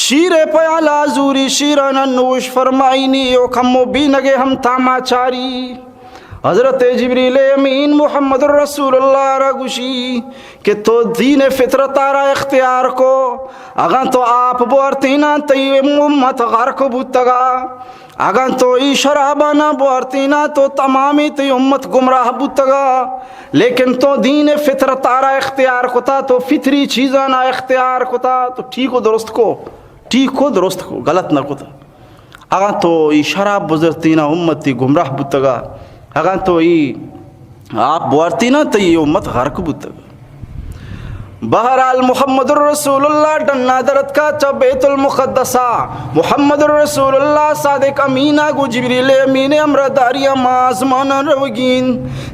شیر پیالہ زوری، شیرانا نوش فرمائینی و کمو بینگے ہم تاما چاری۔ حضرت جبریل امین محمد رسول اللہ را گوشی کہ تو دین فطرت را اختیار کو، اگاں تو آپ بوارتینا تئی امت غرق بوتگا، اگاں تو ای شرابانا بوارتینا تو تمامی تئی امت گمراہ بوتگا، لیکن تو دین فطرت را اختیار کتا، تو فطری چیزانا اختیار کتا، تو ٹھیک و درست کو، ٹھیک و درست کو، غلط نہ کتا۔ اگاں تو ای شراب بزرتینا امتی گمراہ بوتگا، اگاں تو ای آپ بوارتینا تئی امت غرق بوتگا۔ بہرحال محمد رسول اللہ ڈنا درتکا چہ بیت المقدسا۔ محمد رسول اللہ صادق امینا گو جبریل امین امرہ داری ہما آزمانا روگین۔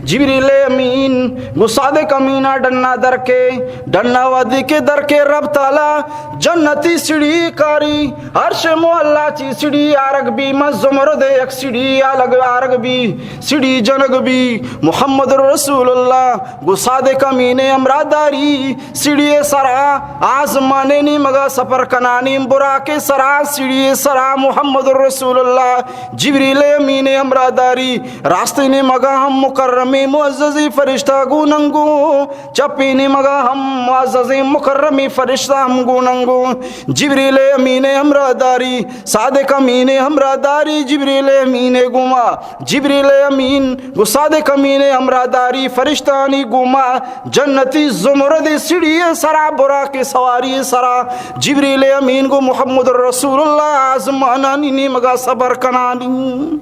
جبریل امین گو صادق امینا ڈنا درکے، ڈنا ودی کے درکے رب تعالی جنتی سڑی کاری، عرش معلی چی سڑی آرگ بی، من زمرد یک سڑی آلگ آرگ بی، سڑی جنگ بی۔ محمد رسول اللہ گو صادق امین امرہ داری سڑی سرا، آزمان نیمگا سفر کنانی براک سرا سڑی سرا محمد رسول اللہ جبریل امین امرہ داری۔ راست نیمگا ہم مکرمی معززی فرشتہ گو ننگو، چپی نیمگا ہم معززیں مکرمیں فرشتہ ہم گوننگو۔ جبریل امین ہمراہ داری، صادق امین ہمراہ داری، جبریل امین گوما، جبریل امین گو صادق امین ہمراہ داری فرشتانی گوما، جنتی زمرد سڑی سرا براق سواری سرا، جبریل امین گو محمد رسول اللہ آزمانانی نیمگا سفر کنانی۔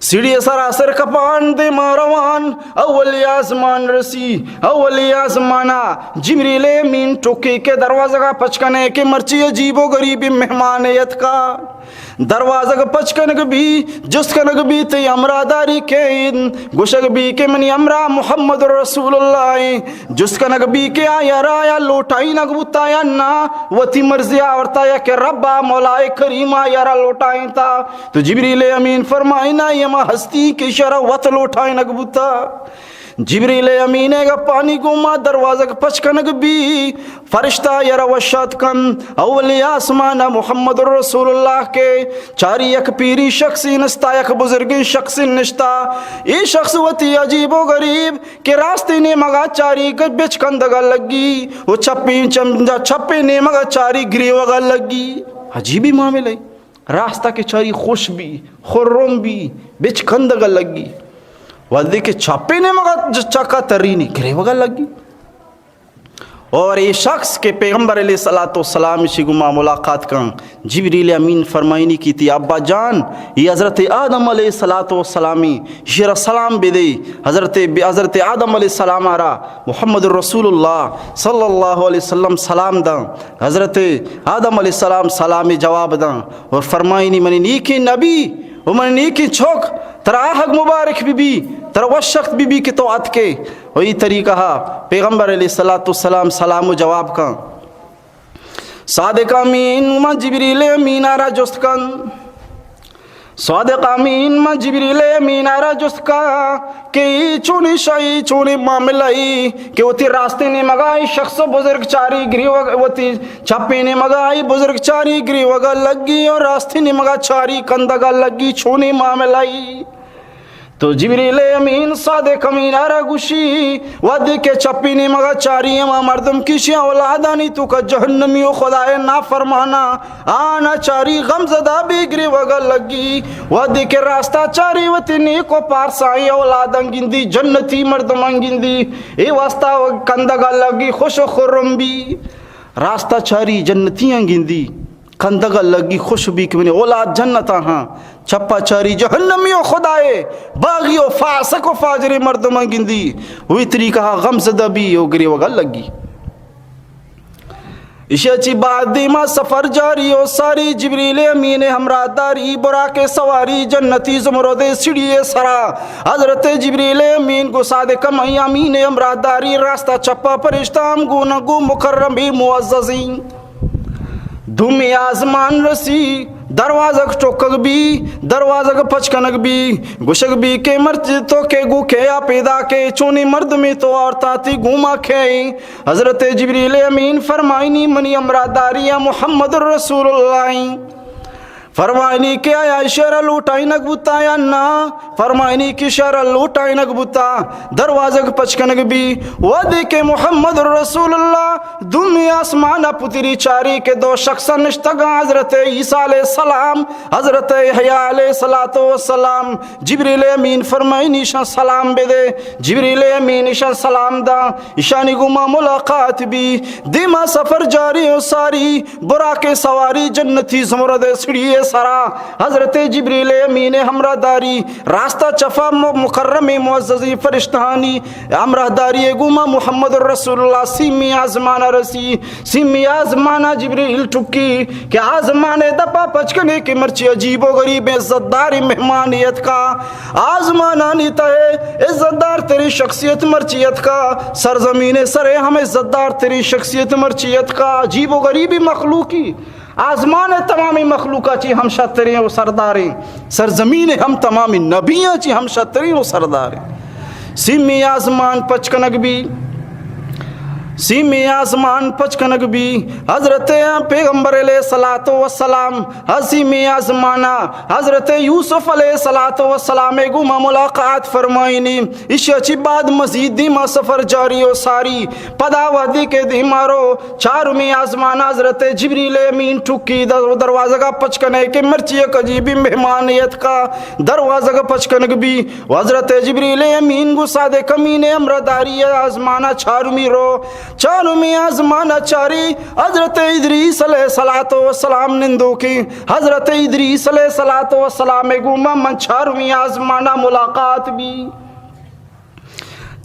سیڑھی سرا سر کپان دیما روان، اولی آزمان رسی، اولی آزمانا جبریل امین ٹکی کے دروازگا پچ کنے کہ مرچی عجیب و غریب مہمان یتکا۔ دروازگ پچ کنگ بی، جست کنگ بی تئی ہمراہ داری کے انت؟ گوشگ بی کہ منی ہمراہ محمد رسول اللہ ایں۔ جست کنگ بی کہ آیا را آیا لوٹائینگ بوتا یا نا، وتی مرضی آورتا یا کہ ربا مولائے کریم آیا را لوٹائینتا؟ تو جبریل امین فرمائنا، اے ہما ہستی کہ ایشی را وت لوٹائینگ بوتا۔ جبریل امین ء گپانی گوما دروازگ پچ کنگ بی، فرشتہ یرا وشات کن۔ اولی آسمان محمد رسول اللہ کے چاری یک پیری شخصی نشتا، یک بزرگیں شخصی نشتا۔ اے شخص وتی عجیب و غریب کہ راستی نیمگا چاری گ-، بچ کندگا لگی و چپی چم-، چپی نیمگا چاری گریوگا لگی۔ عجیبی معاملہ۔ راستا کہ چاری خوش بی، خرم بی، بچ کندگا لگی۔ وہدے کہ چپی نیمگا ج-، چکا ترینی گریوگا لگی۔ اور اے شخص کہ پیغمبر علیہ الصلوۃ والسلام اشی گما ملاقات کن، جبریل امین فرمائنی کی تئی ابا جان، اے حضرت آدم علیہ الصلوۃ والسلامی، اشی را سلام بدے۔ حضرت، حضرت آدم علیہ السلام را محمد رسول اللہ صلی اللہ علیہ وسلم سلام داں۔ حضرت آدم علیہ السلام سلام جواب داں اور فرمائنی، منی نیکیں نبی و منی نیکیں چوک، ترا آہگ مبارک بی بی، ترا وشخت بی بی کہ تو اتکے۔ و ای طریقہ پیغمبر علیہ الصلوۃ والسلام سلام و جواب کن۔ صادق امین ما جبریل امین را جست کن۔ صادق امین ما جبریل امین را جست کن کہ ای چونی شئی، چونی معاملہ ای کہ وتی راستی نیمگا ای شخص بزرگ چاری گریوگ، وتی چپی نیمگا ای بزرگ چاری گریوگا لگی اور راستی نیمگا چاری کندگا لگی، چونی معاملہ ای؟ تو جبریل امین صادق امین را گوشی، وہدے کہ چپی نیمگا چاری ہما مردم کہ اشی اولادانی توکا جہنمی و خدائے نافرمانا، آنا چاری غم زدہ بی گریوگا لگی۔ وہدے کہ راستا چاری وتی نیک و پارسائیں اولاداں گندی، جنتی مردماں گندی، اے واسطہ کندگا لگی خوش و خرم بی۔ راستا چاری جنتیاں گندی، کندگا لگی خوش بی کہ منی اولاد جنتا ہاں۔ چپا چاری جہنمی و خدائے باغی و فاسق و فاجر مردماں گندی، وہی طریقہ غم زدہ بی و گریوگا لگی۔ اشی چی بعد دیما سفر جاری و ساری، جبریل امین ہمراہ داری، براق سواری، جنتی زمرد سیڑھی سرا۔ حضرت جبریل امین گو صادق امین ہمراہ داری، راستا چپا فرشتہ ہم گو نہ گو مکرم بی معززین۔ دومی آزمان رسی، دروازگ ٹکگ بی، دروازگ پچ کنگ بی، گوشگ بی کہ مرچی تو کے گو کیا پیدا کے، چونی مردمی تو آورتا تئی گوما کے؟ حضرت جبریل امین فرمائنی، منی ہمراہ داری محمد رسول اللہ ایں۔ فرمائنی کہ آیا اشارہ لوٹائینگ بوتا یا نا؟ فرمائنی کہ اشارہ لوٹائینگ بوتا۔ دروازگ پچ کنگ بی۔ وہدے کہ محمد رسول اللہ دومی آسمان ءَ پتری چاری کہ دو شخص نشتگاں، حضرت عیسیٰ علیہ السلام، حضرت یحییٰ علیہ الصلوۃ والسلام۔ جبریل امین فرمائنی شان سلام بدے۔ جبریل امین شان سلام دا۔ اشانی گوما ملاقات بی۔ دیما سفر جاری و ساری، براق سواری جنتی زمرد سڑی سرا، حضرت جبریل امین ہمراہ داری، راستہ چفا م-، مکرم معززی فرشتہانی ہمراہ داری گوما محمد رسول اللہ سیمی آزمان رسی۔ سیمی آزمانا جبریل ٹکی کہ آزمان دپا پچ کنے کہ مرچی عجیب و غریب عزت داری مہمانی اتکا۔ آزمانانی تہے عزت دار ترین شخصیت مرچی اتکا، سرزمین سرے ہم عزت دار ترین شخصیت مرچی اتکا، عجیب و غریبی مخلوقی۔ آزمان تمامی مخلوقا چی ہم شتریں و سرداریں، سرزمین ہم تمامی نبیاں چی ہم شتریں و سرداریں۔ سیمی آزمان پچ کنگ بی، سیمی آزمان پچ کنگ بی، حضرت پیغمبر علیہ الصلوۃ والسلام ہزیمی آزمانا حضرت یوسف علیہ الصلوۃ والسلام گوما ملاقات فرمائنی۔ ایشی چی بعد مزید دیما سفر جاری و ساری۔ پدا وہدی کہ دیما رو، چارمی آزمانا حضرت جبریل امین ٹکی در-، دروازگا پچ کنے کہ مرچی یک عجیبی مہمان اتکا۔ دروازگ پچ کنگ بی و حضرت جبریل امین گو صادق امین امرہ داری آزمانا چارمی رو۔ چارمی آزمان ءَ چاری حضرت ادریس علیہ الصلوۃ والسلام نندوکیں۔ حضرت ادریس علیہ الصلوۃ والسلام گوما من چارمی آزمان ءَ ملاقات بی۔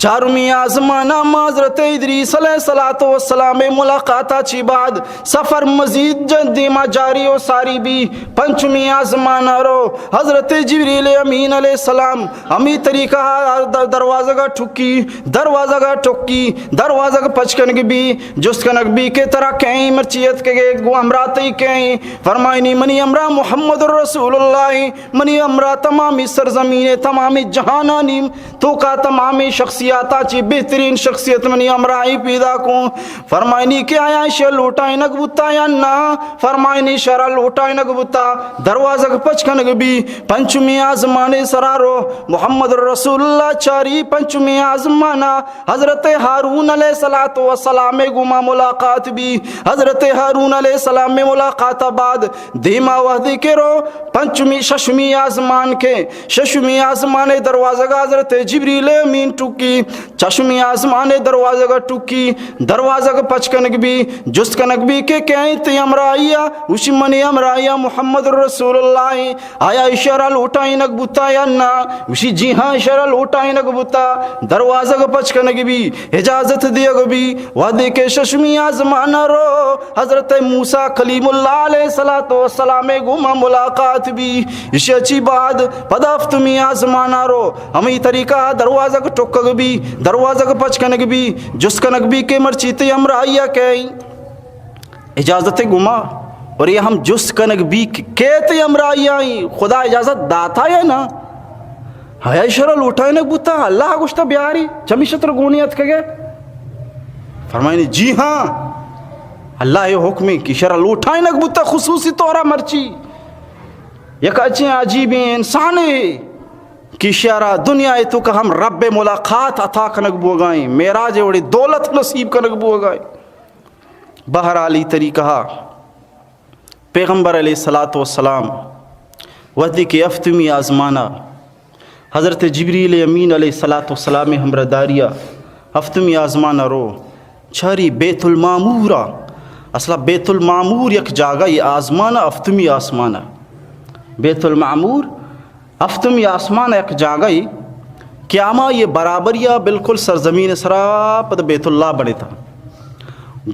چارمی آزمان ءَ ما حضرت ادریس علیہ الصلوۃ والسلام ملاقات ءَ چی بعد سفر مزید جن دیما جاری و ساری بی۔ پنچمی آزمان ءَ رو حضرت جبریل امین علیہ السلام ہمی طریقہ ءَ در-، دروازگ ءَ ٹکی، دروازگ ءَ ٹکی، دروازگ پچ کنگ بی، جست کنگ بی کہ ترا کئیں مرچی اتکگے، گوں ہمراہ تئی کئیں؟ فرمائنی منی ہمراہ محمد رسول اللہ، منی ہمراہ تمامی سرزمین، تمامی جہانانی توکا تمامی شخصیاتا چی بہترین شخصیت منی ہمراہی پیدا کوں۔ فرمائنی کہ آیا ایشی لوٹائینگ بوتا یا نا؟ فرمائنی ایشی لوٹائینگ بوتا۔ دروازگ پچ کنگ بی۔ پنچمی آزمانے سرا رو محمد رسول اللہ چاری۔ پنچمی آزمانا حضرت ہارون علیہ الصلوۃ والسلام گوما ملاقات بی۔ حضرت ہارون علیہ السلام ملاقات بعد دیما وہدی کہ رو پنچمی، ششمی آزمان کے، ششمی آزمان دروازگ حضرت جبریل امین ٹکی۔ چشمی آزمان دروازگ ٹکی، دروازگ پچ کنگ بی، جست کنگ بی کہ کئیں تئی ہمراہیا؟ گوشی منی ہمراہیا محمد رسول اللہ۔ آیا ایشی لوٹائینگ بوتا یا نا؟ گوشی جی ہاں، ایشی لوٹائینگ بوتا۔ دروازگ پچ کنگ بی، اجازت دیگ بی۔ وہدے کہ ششمی آزمان رو حضرت موسیٰ کلیم اللہ علیہ الصلوۃ والسلام گوما ملاقات بی۔ ایشی چی بعد پدا ہفتمی آزمان رو ہمیں طریقہ دروازگ ٹکگ بی، دروازگ پچ کنگ بی، جست کنگ بی کہ مرچی تئی ہمراہیا کئیں؟ اجازت گما۔ اور یہ ہم جست کنگ بی کہ کئے تئی ہمراہیا؟ خدا اجازت داتا یا نا؟ آیا ایشی لوٹائینگ بوتا؟ اللہ گوشتا بیاری، چمیشی ترا گونی اتکگے؟ فرمائنی جی ہاں، اللہ حکمیں کہ ایشی لوٹائینگ بوتا خصوصی طورا مرچی۔ یک اچیں عجیبیں انسانے کہ ایشی دنیا توکا ہم رب ملاقات عطا کنگ بوگائیں، معراج وڑی دولت نصیب کنگ بوگائیں۔ بہرحال ای طریقہ پیغمبر علیہ الصلوۃ والسلام وہدے کہ ہفتمی آزمانا حضرت جبریل امین علیہ الصلوۃ والسلام ہمراہ داریا ہفتمی آزمانا رو، چاری بیت المعمورا۔ اصلا بیت المعمور یک جاگہ ای آزمان، ہفتمی آسمان۔ بیت المعمور ہفتمی آسمان یک جاگہ ای کہ ہما یہ برابریا بالکل سرزمین سرا پد بیت اللہ بنتا۔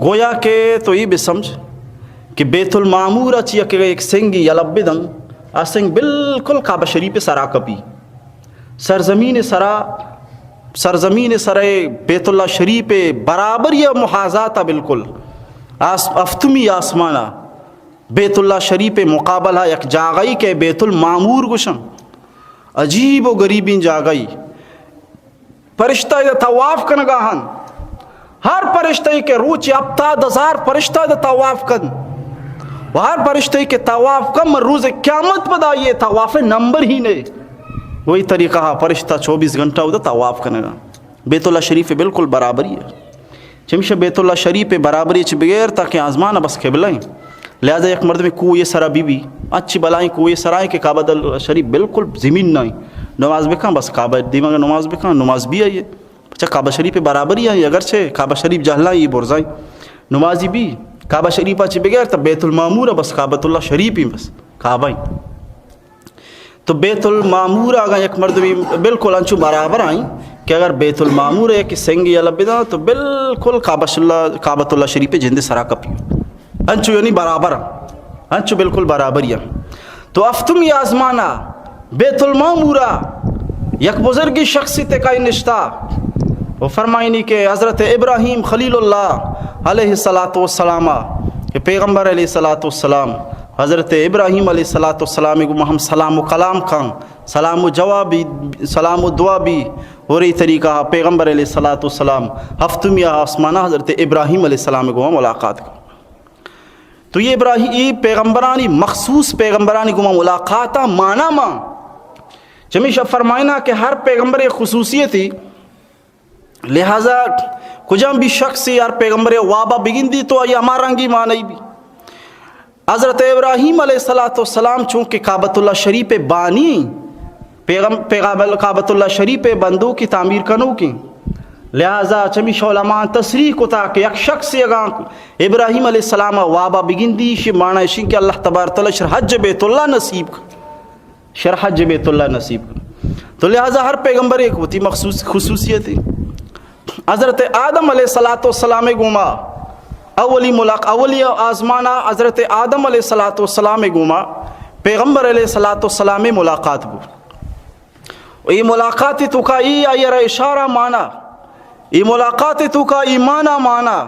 گویا کہ تو ای بسمجھ کہ بیت المعمور چی یک، یک سنگی یلہ بدن، آ سنگ بالکل کعبہ شریف سرا کپی۔ سرزمین سرا، سرزمین سرے بیت اللہ شریف برابر یا محاذات بالکل۔ آس-، ہفتمی آسمانا بیت اللہ شریف مقابلہ یک جاگہی کہ بیت المعمور گوشن۔ عجیب و غریبیں جاگہی۔ پرشتہ ادا طواف کنگا ہن۔ ہر پرشتہ کہ روچ ہپتاد ہزار پرشتہ ادا طواف کن۔ و ہر پرشتے کہ طواف کن، من روز قیامت پدا یہ طواف نمبر ہی نہیں۔ وہی طریقہ ہا، پرشتہ چوبیس گھنٹہ ہوتا طواف کنگا۔ بیت اللہ شریف بالکل برابری ہے۔ چمیشہ بیت اللہ شریف برابری چہ بغیر تاکہ آزمان بس قبلہ ہیں۔ لہذا یک مردم کوہ سرا بی بی، اچھی بلائیں کوہ سرائیں کہ کعبۃ اللہ شریف بالکل زمین نہیں۔ نماز بکن، بس کعبہ دیما نماز بکن، نماز بھی آئیے۔ اچھا، کعبہ شریف برابری ہیں، اگرچہ کعبہ شریف جہلا یہ برزائیں۔ نمازی بھی کعبہ شریف چہ بغیر تا بیت المعمور، بس کعبۃ اللہ شریف ہی بس کعبہ ہی۔ تو بیت المعمور اگاں یک مردمی بالکل انچو برابر آئیں کہ اگر بیت المعمور یک سنگی یلہ بداں تو بالکل کعبۃ اللہ، کعبۃ اللہ شریف جند سرا کپی۔ انچو یعنی برابر، انچو بالکل برابری۔ تو ہفتمی آزمانا بیت المعمورا یک بزرگی شخصی تکائی نشتا و فرمائنی کہ حضرت ابراہیم خلیل اللہ علیہ الصلوۃ والسلام، کہ پیغمبر علیہ الصلوۃ والسلام، حضرت ابراہیم علیہ الصلوۃ والسلام گوما ہم سلام و کلام کن، سلام و جواب بی، سلام و دعا بی، اور یہ طریقہ پیغمبر علیہ الصلوۃ والسلام ہفتمی آسمانہ حضرت ابراہیم علیہ السلام گوما ملاقات کن۔ تو یہ ابراہیم، یہ پیغمبرانی، مخصوص پیغمبرانی گوما ملاقات مانا ما چمیشہ فرمائنا کہ ہر پیغمبر خصوصیتی، لہذا کجام بھی شخص یار پیغمبر وابا بگندی تو آئی ہما رنگی معنی بھی۔ حضرت ابراہیم علیہ الصلوۃ والسلام چونکہ کعبۃ اللہ شریف بانی، پیغم-، پیغام-، کعبۃ اللہ شریف بندوکی تعمیر کنوکی، لہذا چمیشہ علماء تصریح کتا کہ یک شخص اگاں ابراہیم علیہ السلام وابا بگندی، شی معنی شین کہ اللہ تبارک تعالی شر حج بیت اللہ نصیب کن۔ شر حج بیت اللہ نصیب کن۔ تو لہذا ہر پیغمبر ایک ہوتی مخصوص خصوصیت ہے۔ حضرت آدم علیہ الصلوۃ والسلام گوما اولی ملاق-، اولی آزمانا حضرت آدم علیہ الصلوۃ والسلام گوما پیغمبر علیہ الصلوۃ والسلام ملاقات بو۔ و یہ ملاقات تو کا ای آئی را اشارہ مانا، یہ ملاقات تو کا ایمانا مانا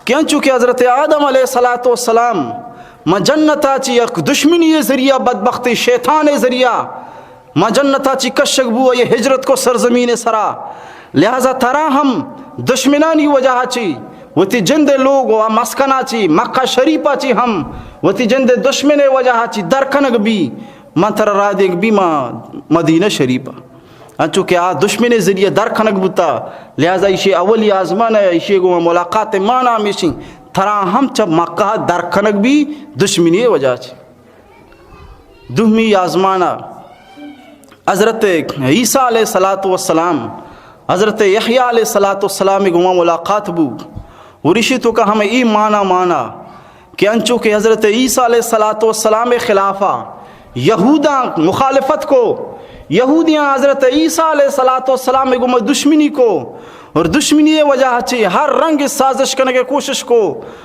کہ انچو کہ حضرت آدم علیہ الصلوۃ والسلام ما جنتا چی یک دشمنی ذریعہ، بدبختی شیطان ذریعہ ما جنتا چی کشگ بو، یہ ہجرت کو سرزمین سرا۔ لہذا ترا ہم دشمنانی وجہ چی وتی جند لوگ و مسکنا چی مکہ شریفا چی ہم وتی جند دشمن وجہ چی در کنگ بی، من ترا راہ دیگ بی ما مدینہ شریفا۔ انچو کہ آ دشمن ذریعہ در کنگ بوتا، لہذا ایشی اولی آزمان ہے، ایشی گو ملاقات مانا ہمیشی ترا ہم چہ مکہ در کنگ بی دشمنی وجہ چی۔ دومی آزمانا حضرت عیسیٰ علیہ الصلوۃ والسلام، حضرت یحییٰ علیہ الصلوۃ والسلام گوما ملاقات بو۔ اور ایشی تو کہ ہمیں ای مانا مانا کہ انچو کہ حضرت عیسیٰ علیہ الصلوۃ والسلام خلافا یہوداں مخالفت کو، یہودیاں حضرت عیسیٰ علیہ الصلوۃ والسلام گوما دشمنی کو، اور دشمنی وجہ چی ہر رنگ سازش کنگے کوشش کو،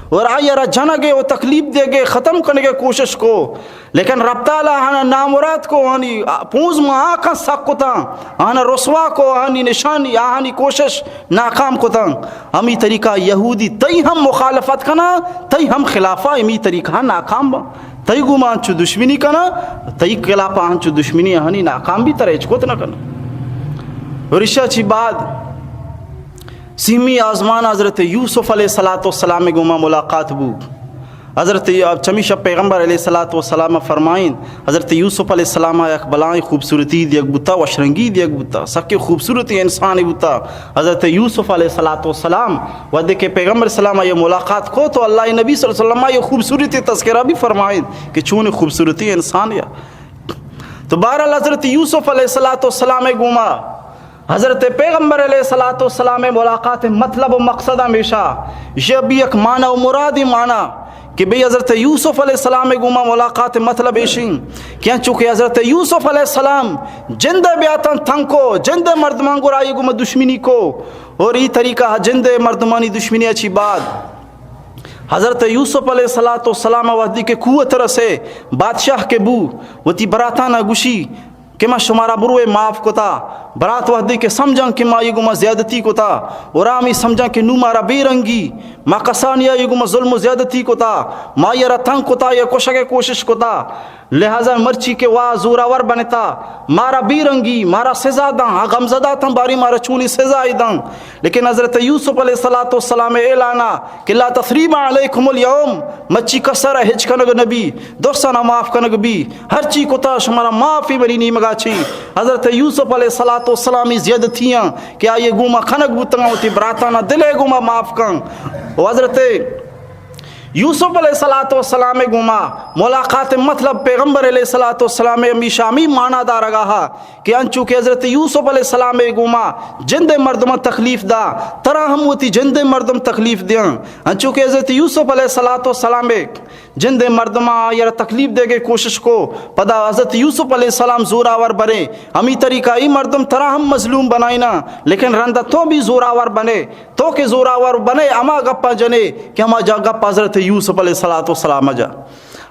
اور آئی را جنگے و تکلیف دیگے ختم کنگے کوشش کو۔ لیکن رب تعالی آہانا نامراد کو، آہانی پونز ما آکاں سک کتاں، آہانا رسوا کو، آہانی نشانی، آہانی کوشش ناکام کتاں۔ ہمی طریقہ یہودی تئی ہم مخالفت کنا، تئی ہم خلافا ہمی طریقہ ناکام با۔ تئی گوما انچو دشمنی کنا، تئی خلافا انچو دشمنی آہانی ناکام بی، ترا ہچ کت نہ کنا۔ اور اشا چی بعد سیمی آزمان حضرت یوسف علیہ الصلوۃ والسلام گوما ملاقات بو۔ حضرت ی-، چمیشا پیغمبر علیہ الصلوۃ والسلام فرمائیں، حضرت یوسف علیہ السلام یک بلائیں خوبصورتی دیگ بوتا، وشرنگی دیگ بوتا، سکے خوبصورتی انسانی بوتا۔ حضرت یوسف علیہ الصلوۃ والسلام وقتی کہ پیغمبر سلام یہ ملاقات کو تو اللہ نبی صلی اللہ علیہ وسلم یہ خوبصورتی تذکرہ بھی فرمائیں کہ چون خوبصورتی انسان یا۔ تو بہرحال حضرت یوسف علیہ الصلوۃ والسلام گوما حضرت پیغمبر علیہ الصلوۃ والسلام ملاقات مطلب و مقصد ہمیشہ یہ بھی یک معنی و مرادی معنی کہ بھئی حضرت یوسف علیہ السلام گوما ملاقات مطلب ایشیں کہ چونکہ حضرت یوسف علیہ السلام جند بیاتن تنگ کو، جند مردمان گرائی گوما دشمنی کو، اور ای طریقہ جند مردمانی دشمنی اچھی بعد حضرت یوسف علیہ الصلوۃ والسلام وقتی کہ قوت رسے، بادشاہ کے بو، وتی براتانا گشی کہ ما شمارا بروے معاف کتا۔ برات وحدی کہ سمجھاں کہ ما یہ گما زیادتی کتا، اور آمی سمجھاں کہ نو مارا بے رنگی، ما کسانی آئی گوما ظلم و زیادتی کتا، ما آئی را تنگ کتا یا کشگ ءِ کوشش کتا، لہذا مرچی کہ وا زوراور بنتا، مارا بے رنگی، مارا سزا داں، آ غمزدہ تاں باری مارا چونی سزا داں۔ لیکن حضرت یوسف علیہ الصلوۃ والسلام ءِ اعلان ءَ کہ لا تثریب علیکم الیوم، مرچی کس ءَ را ہچ کنگ نبی، درس ءَ نا معاف کنگ بی، ہرچی کتا شمارا معافی منی نیمگا چی۔ حضرت یوسف علیہ الصلوۃ والسلام ءِ زیادتیاں کہ آئی گوما کنگ بوتگاں، وتی براتانا دل ءِ گوما معاف کن۔ و حضرت یوسف علیہ الصلوۃ والسلام ءِ گوما ملاقات ءِ مطلب پیغمبر علیہ الصلوۃ والسلام ءِ ہمیشہ ہمی معنی دارگا ہا کہ انچو کہ حضرت یوسف علیہ السلام ءِ گوما جند ءِ مردماں تکلیف دا، ترا ہم وتی جند ءِ مردم تکلیف دیاں۔ انچو کہ حضرت یوسف علیہ الصلوۃ والسلام ءِ جند ءِ مردماں آئی را تکلیف دیگ ءِ کوشش کو، پدا حضرت یوسف علیہ السلام زوراور بنے، ہمی طریقہ ای مردم ترا ہم مظلوم بنائینا، لیکن رندا تو بھی زوراور بنے۔ تو کہ زوراور بنے، ہما گپاں جنے کہ ہما جا گپ حضرت یوسف علیہ الصلوۃ والسلام جا۔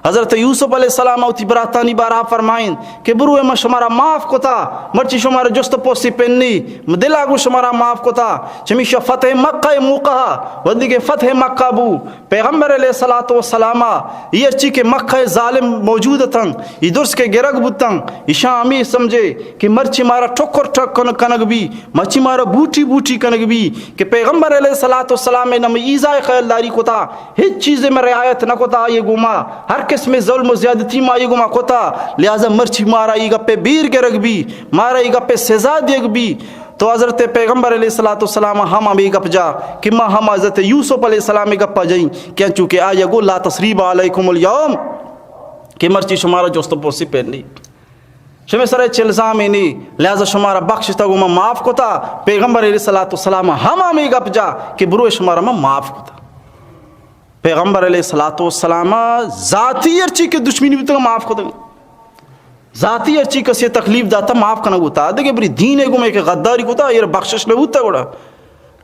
حضرت یوسف علیہ السلام وتی براتانی بارا فرمائیں کہ بروئے، ما شمارا معاف کتا، مرچی شمارا جست پوسی پنی، دلا گو شمارا معاف کتا۔ چمیشا فتح مکہ موقع، ودی کہ فتح مکہ بو، پیغمبر علیہ الصلوۃ والسلام ای ہرچی کہ مکہ ظالم موجود اتن، ای درس کہ گرگ بوتن، ایشاں ہمی سمجھے کہ مرچی مارا ٹکر ٹک کن-، کنگ بی، مرچی مارا بوٹی بوٹی کنگ بی، کہ پیغمبر علیہ الصلوۃ والسلام ءِ نم ایزا ءِ خیالداری کتا، ہچ چیز ءِ میں رعایت نہ کتا آئی گوما، ہر قسم ظلم و زیادتی ما آئی گوما کتا، لہذا مرچی مارا ای گپ ءِ بیر گرگ بی، مارا ای گپ ءِ سزا دیگ بی۔ تو حضرت پیغمبر علیہ الصلوۃ والسلام ہم ہمے گپ جا کہ ما ہم حضرت یوسف علیہ السلام ءِ گپ جائیں کہ انچو کہ آئی گو لا تثریب علیکم الیوم، کہ مرچی شمارا جست پرسی پہ نی، شمے سر ہچ الزامے نی، لہذا شمارا بخشتا گو ما معاف کتا۔ پیغمبر علیہ الصلوۃ والسلام ہم ہمے گپ جا کہ بروئے، شمارا ما معاف کتا۔ پیغمبر علیہ الصلوۃ والسلام ذاتی ہرچی کہ دشمنی بوتگ معاف کتگ، ذاتی ہرچی کسی تکلیف داتا معاف کنگ بوتا۔ دگہ بری دین ءِ گوما کہ غداری کتا، ایر بخشش نہ بوتا۔ گڑا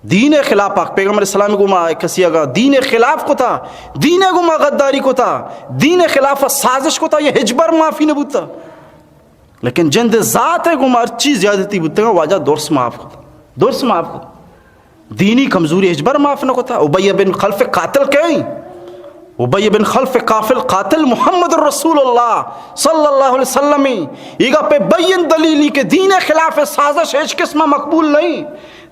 دین ءِ خلاف، پیغمبر اسلام گوما کسی اگا دین ءِ خلاف کتا، دین ءِ گوما غداری کتا، دین ءِ خلاف سازش کتا، یہ ہچبر معافی نہ بوتا۔ لیکن جند ذات ءِ گوما ہرچی زیادتی بوتگا، واجہ درس معاف کتا، درس معاف کتا۔ دینی کمزوری ہچبر معاف نہ کتا۔ ابی بن خلف قاتل کئے؟ ابی بن خلف قافل قاتل محمد رسول اللہ صلی اللہ علیہ وسلم۔ ایگا پہ بین دلیلی کہ دین ءِ خلاف سازش ہچ قسم مقبول نہیں۔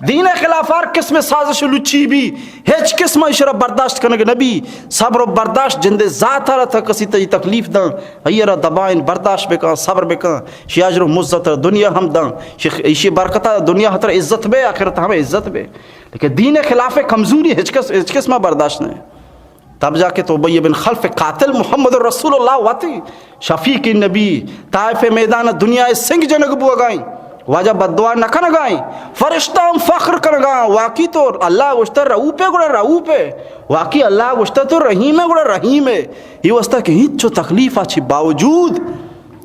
دین ءِ خلاف ہر قسم سازش لچی بی، ہچ قسم اشرا برداشت کنگ نبی۔ صبر و برداشت جند ذات ءَ را تھا، کسی تئی تکلیف داں، ایرا دبائیں، برداشت بکن، صبر بکن۔ شی اجر و مزت دنیا ہم داں، شی، شی برکت دنیا ہتر عزت بے، آخرت ہم عزت بے۔ لیکن دین ءِ خلاف کمزوری ہچ کس، ہچ قسم برداشت نہیں۔ تب جا کہ تو ابی بن خلف قاتل محمد رسول اللہ وتی شفیق نبی، طائف میدان دنیا سنگ جنگ بوگائیں، واجہ بددعا نہ کنگائیں، فرشتہ ہم فخر کنگا، واقعی تو اللہ گوشتہ رؤوف ئے گڑا رؤوف ئے، واقعی اللہ گوشتہ تو رحیم ئے گڑا رحیم ئے۔ یہ واسطہ کہ ہچو تکلیف آ چی باوجود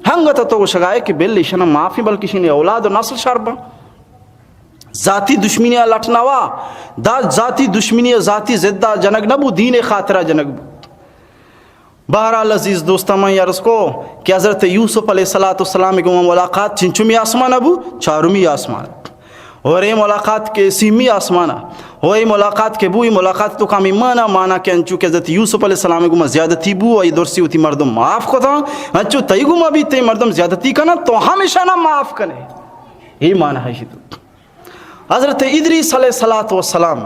ہنگت تو گوشگائے کہ بل ایشنا معافی، بلکہ شین اولاد و نسل شر بن۔ ذاتی دشمنی ءَ لٹ نہ وا، دا ذاتی دشمنی ءَ ذاتی ضد ءَ جنگ نہ بو، دین ءِ خاطر ءَ جنگ بو۔ بہرحال عزیز دوستاں، من عرض کو کہ حضرت یوسف علیہ الصلوۃ والسلام گوں ملاقات چنچمی آسمان ءَ بو، چارمی آسمان ءَ۔ اور اے ملاقات کہ سیمی آسمان ءَ، اور اے ملاقات کہ بو، اے ملاقات تو کامی مانا، مانا کہ انچو کہ حضرت یوسف علیہ السلام گوں زیادتی بو، اے درسی وتی مردم معاف کتا، انچو تئی گوں بھی تئی مردم زیادتی کنا، تو ہمیشہ نہ معاف کنے۔ اے مانا ہے تو۔ حضرت ادریس علیہ الصلوۃ والسلام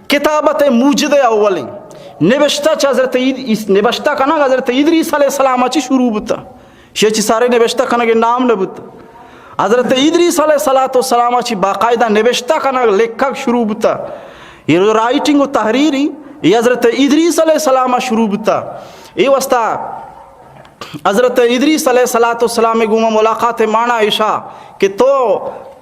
کتابت موجد اولیں نبشتہ چہ حضرت اد-، اس-، نبشتہ کنگ حضرت ادریس علیہ السلام چی شروع بوتا۔ شی چی سارے نبشتہ کنگ نام نہ بوتا۔ حضرت ادریس علیہ الصلوۃ والسلام چی باقاعدہ نبشتہ کنگ، لکھگ شروع بوتا۔ یہ رائٹنگ و تحریری یہ حضرت ادریس علیہ السلام شروع بوتا۔ اے واسطہ حضرت ادریس علیہ الصلوۃ والسلام گوما ملاقات مانا ایشا کہ تو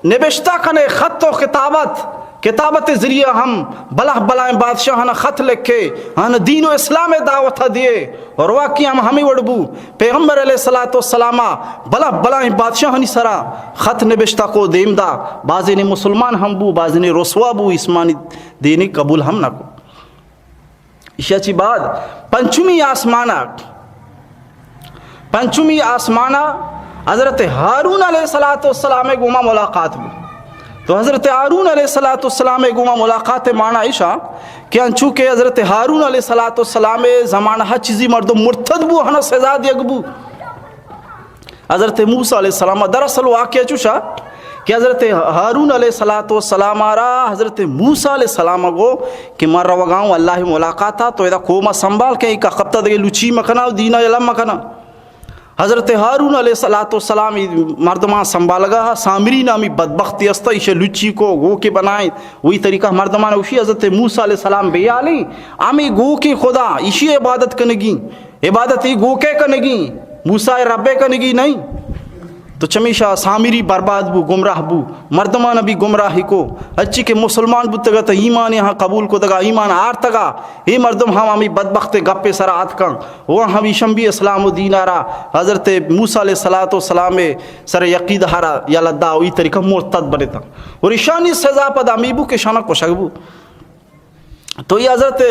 نبشتہ کنے، خط و خطابت، کتابت ذریعہ ہم بلہ بلائیں بادشاہانا خط لکھے، آن دین و اسلام دعوت دیے، اور واقعی ہم ہمیں وڑ بو۔ پیغمبر علیہ الصلوۃ والسلام بلہ بلائیں بادشاہانی سرا خط نبشتہ کو دیم دا، بازین مسلمان ہم بو، بازین رسوا بو، اسمانی دینی قبول ہم نہ کو۔ ایشی چی بعد پنچمی آسمانا، پنچمی آسمانا حضرت ہارون علیہ الصلوۃ والسلام گوما ملاقات بو۔ تو حضرت ہارون علیہ الصلوۃ والسلام ءِ گوما ملاقات ءِ معنی ایشا کہ انچو کہ حضرت ہارون علیہ الصلوۃ والسلام ءِ زمانہ ءَ چیزی مردم مرتد بو، ہنا سزا دیگ بو۔ حضرت موسی علیہ السلام، دراصل واقعہ چوشا کہ حضرت ہارون علیہ الصلوۃ والسلام ءَ را حضرت موسی علیہ السلام ءَ گو کہ من روگاؤں اللہ ملاقات ءَ، تو ادا قوم ءَ سنبھال کہ ایک ہفتہ دگہ لچی مکنا، دین ءَ یلہ مکنا۔ حضرت ہارون علیہ الصلوۃ والسلام ای مردمان سنبھالگا ہا، سامری نامی بدبختی استا، ایشے لچی کو گوکے بنائیں، وہی طریقہ مردمان اوشی حضرت موسی علیہ السلام بیالیں، ہمیں گوکے خدا، ایشی عبادت کنگی، عبادت ای گوکے کنگی، موسی ربے کنگی نہیں۔ تو چمیشا سامری برباد بو، گمراہ بو، مردمان بھی گمراہی کو، اچی کہ مسلمان بوتگا تو ایمان یہاں قبول کو دگا، ایمان آرتگا، ای مردم ہم ہمیں بدبخت گپے سرا آتکاں۔ و ہمیشن بھی اسلام و دین ءَ را حضرت موسی علیہ الصلوۃ والسلام ءِ سر یقید ہرا یا لدا و ای طریقہ مرتد بنتا۔ اور ایشانی سزا پدا ہمی بو کہ شانا کشگ بو۔ تو یہ حضرت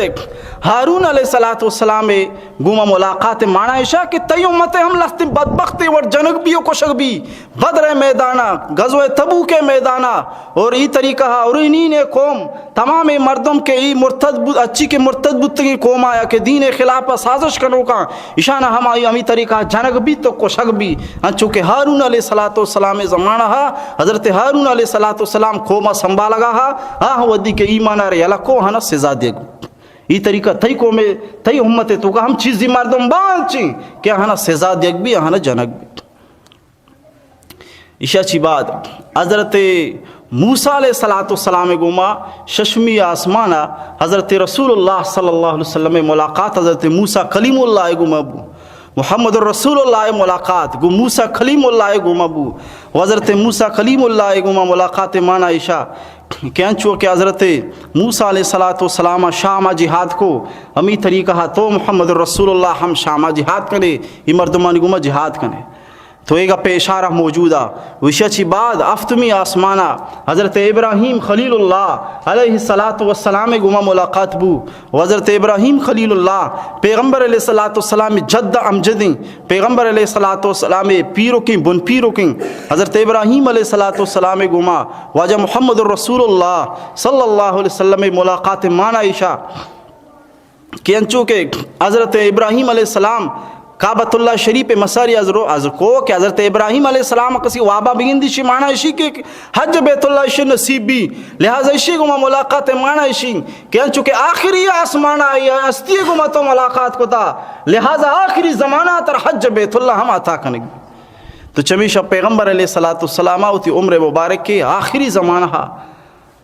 ہارون علیہ الصلوۃ والسلام ءِ گوما ملاقات ءِ معنی ایشا کہ تئی امت ہم لست بدبخت ور جنگ بی و کشگ بی۔ بدر ءِ میدانا، غزوہ تبوک ءِ میدانا، اور ای طریقہ ہا، اور انین قوم، تمام مردم کہ ای مرتد بو-، اچی کہ مرتد بوتگی قوم آیا کہ دین خلاف سازش کنوکاں، ایشان ہمائی ہمی طریقہ جنگ بی تو کشگ بی۔ انچو کہ ہارون علیہ الصلوۃ والسلام زمانہ ہا، حضرت ہارون علیہ الصلوۃ والسلام قوم سنبھالگا ہا، آہ ودی کہ ایمان آر یلکو ہنا سزا دیگ۔ ای طریقہ تئی قوم، تئی امت تو کا ہم چیزی مردم بانچیں کہ ہنا سزا دیگ بی، ہنا جنگ بی۔ ایشا چی بعد حضرت موسی علیہ الصلوۃ والسلام گوما ششمی آسمانا حضرت رسول اللہ صلی اللہ علیہ وسلم ملاقات حضرت موسی کلیم اللہ گوما بو۔ محمد رسول اللہ ملاقات گو موسی کلیم اللہ گوما بو۔ و حضرت موسی کلیم اللہ گوما ملاقات مانا ایشا کہ انچو کہ حضرت موسی علیہ الصلوۃ والسلام شام جہاد کو، ہمی طریقہ تو محمد رسول اللہ ہم شام جہاد کنے، ای مردمانی گوما جہاد کنے۔ تو اے گپ اشارہ موجود ء۔ وشی چی بعد ہفتمی آسمانا حضرت ابراہیم خلیل اللہ علیہ الصلوۃ والسلام گوما ملاقات بو۔ و حضرت ابراہیم خلیل اللہ پیغمبر علیہ الصلوۃ والسلام جد امجدیں، پیغمبر علیہ الصلوۃ والسلام پیرکیں، بن پیرکیں۔ حضرت ابراہیم علیہ الصلوۃ والسلام گوما واجہ محمد رسول اللہ صلی اللہ علیہ وسلم ملاقات مانا ایشا کہ انچو کہ حضرت ابراہیم علیہ السلام کعبۃ اللہ شریف مساری از رو، از کو کہ حضرت ابراہیم علیہ السلام کسی وابا بگندی شی مانا اشی کہ حج بیت اللہ اشی نصیب بی، لہذا اشی گوما ملاقات مانا اشی کہ انچو کہ آخری آسمان آئی ہستی گوما تو ملاقات کتا، لہذا آخری زمانہ تر حج بیت اللہ ہم عطا کنگ۔ تو چمیشا پیغمبر علیہ الصلوۃ والسلام وتی عمر مبارک کے آخری زمانہ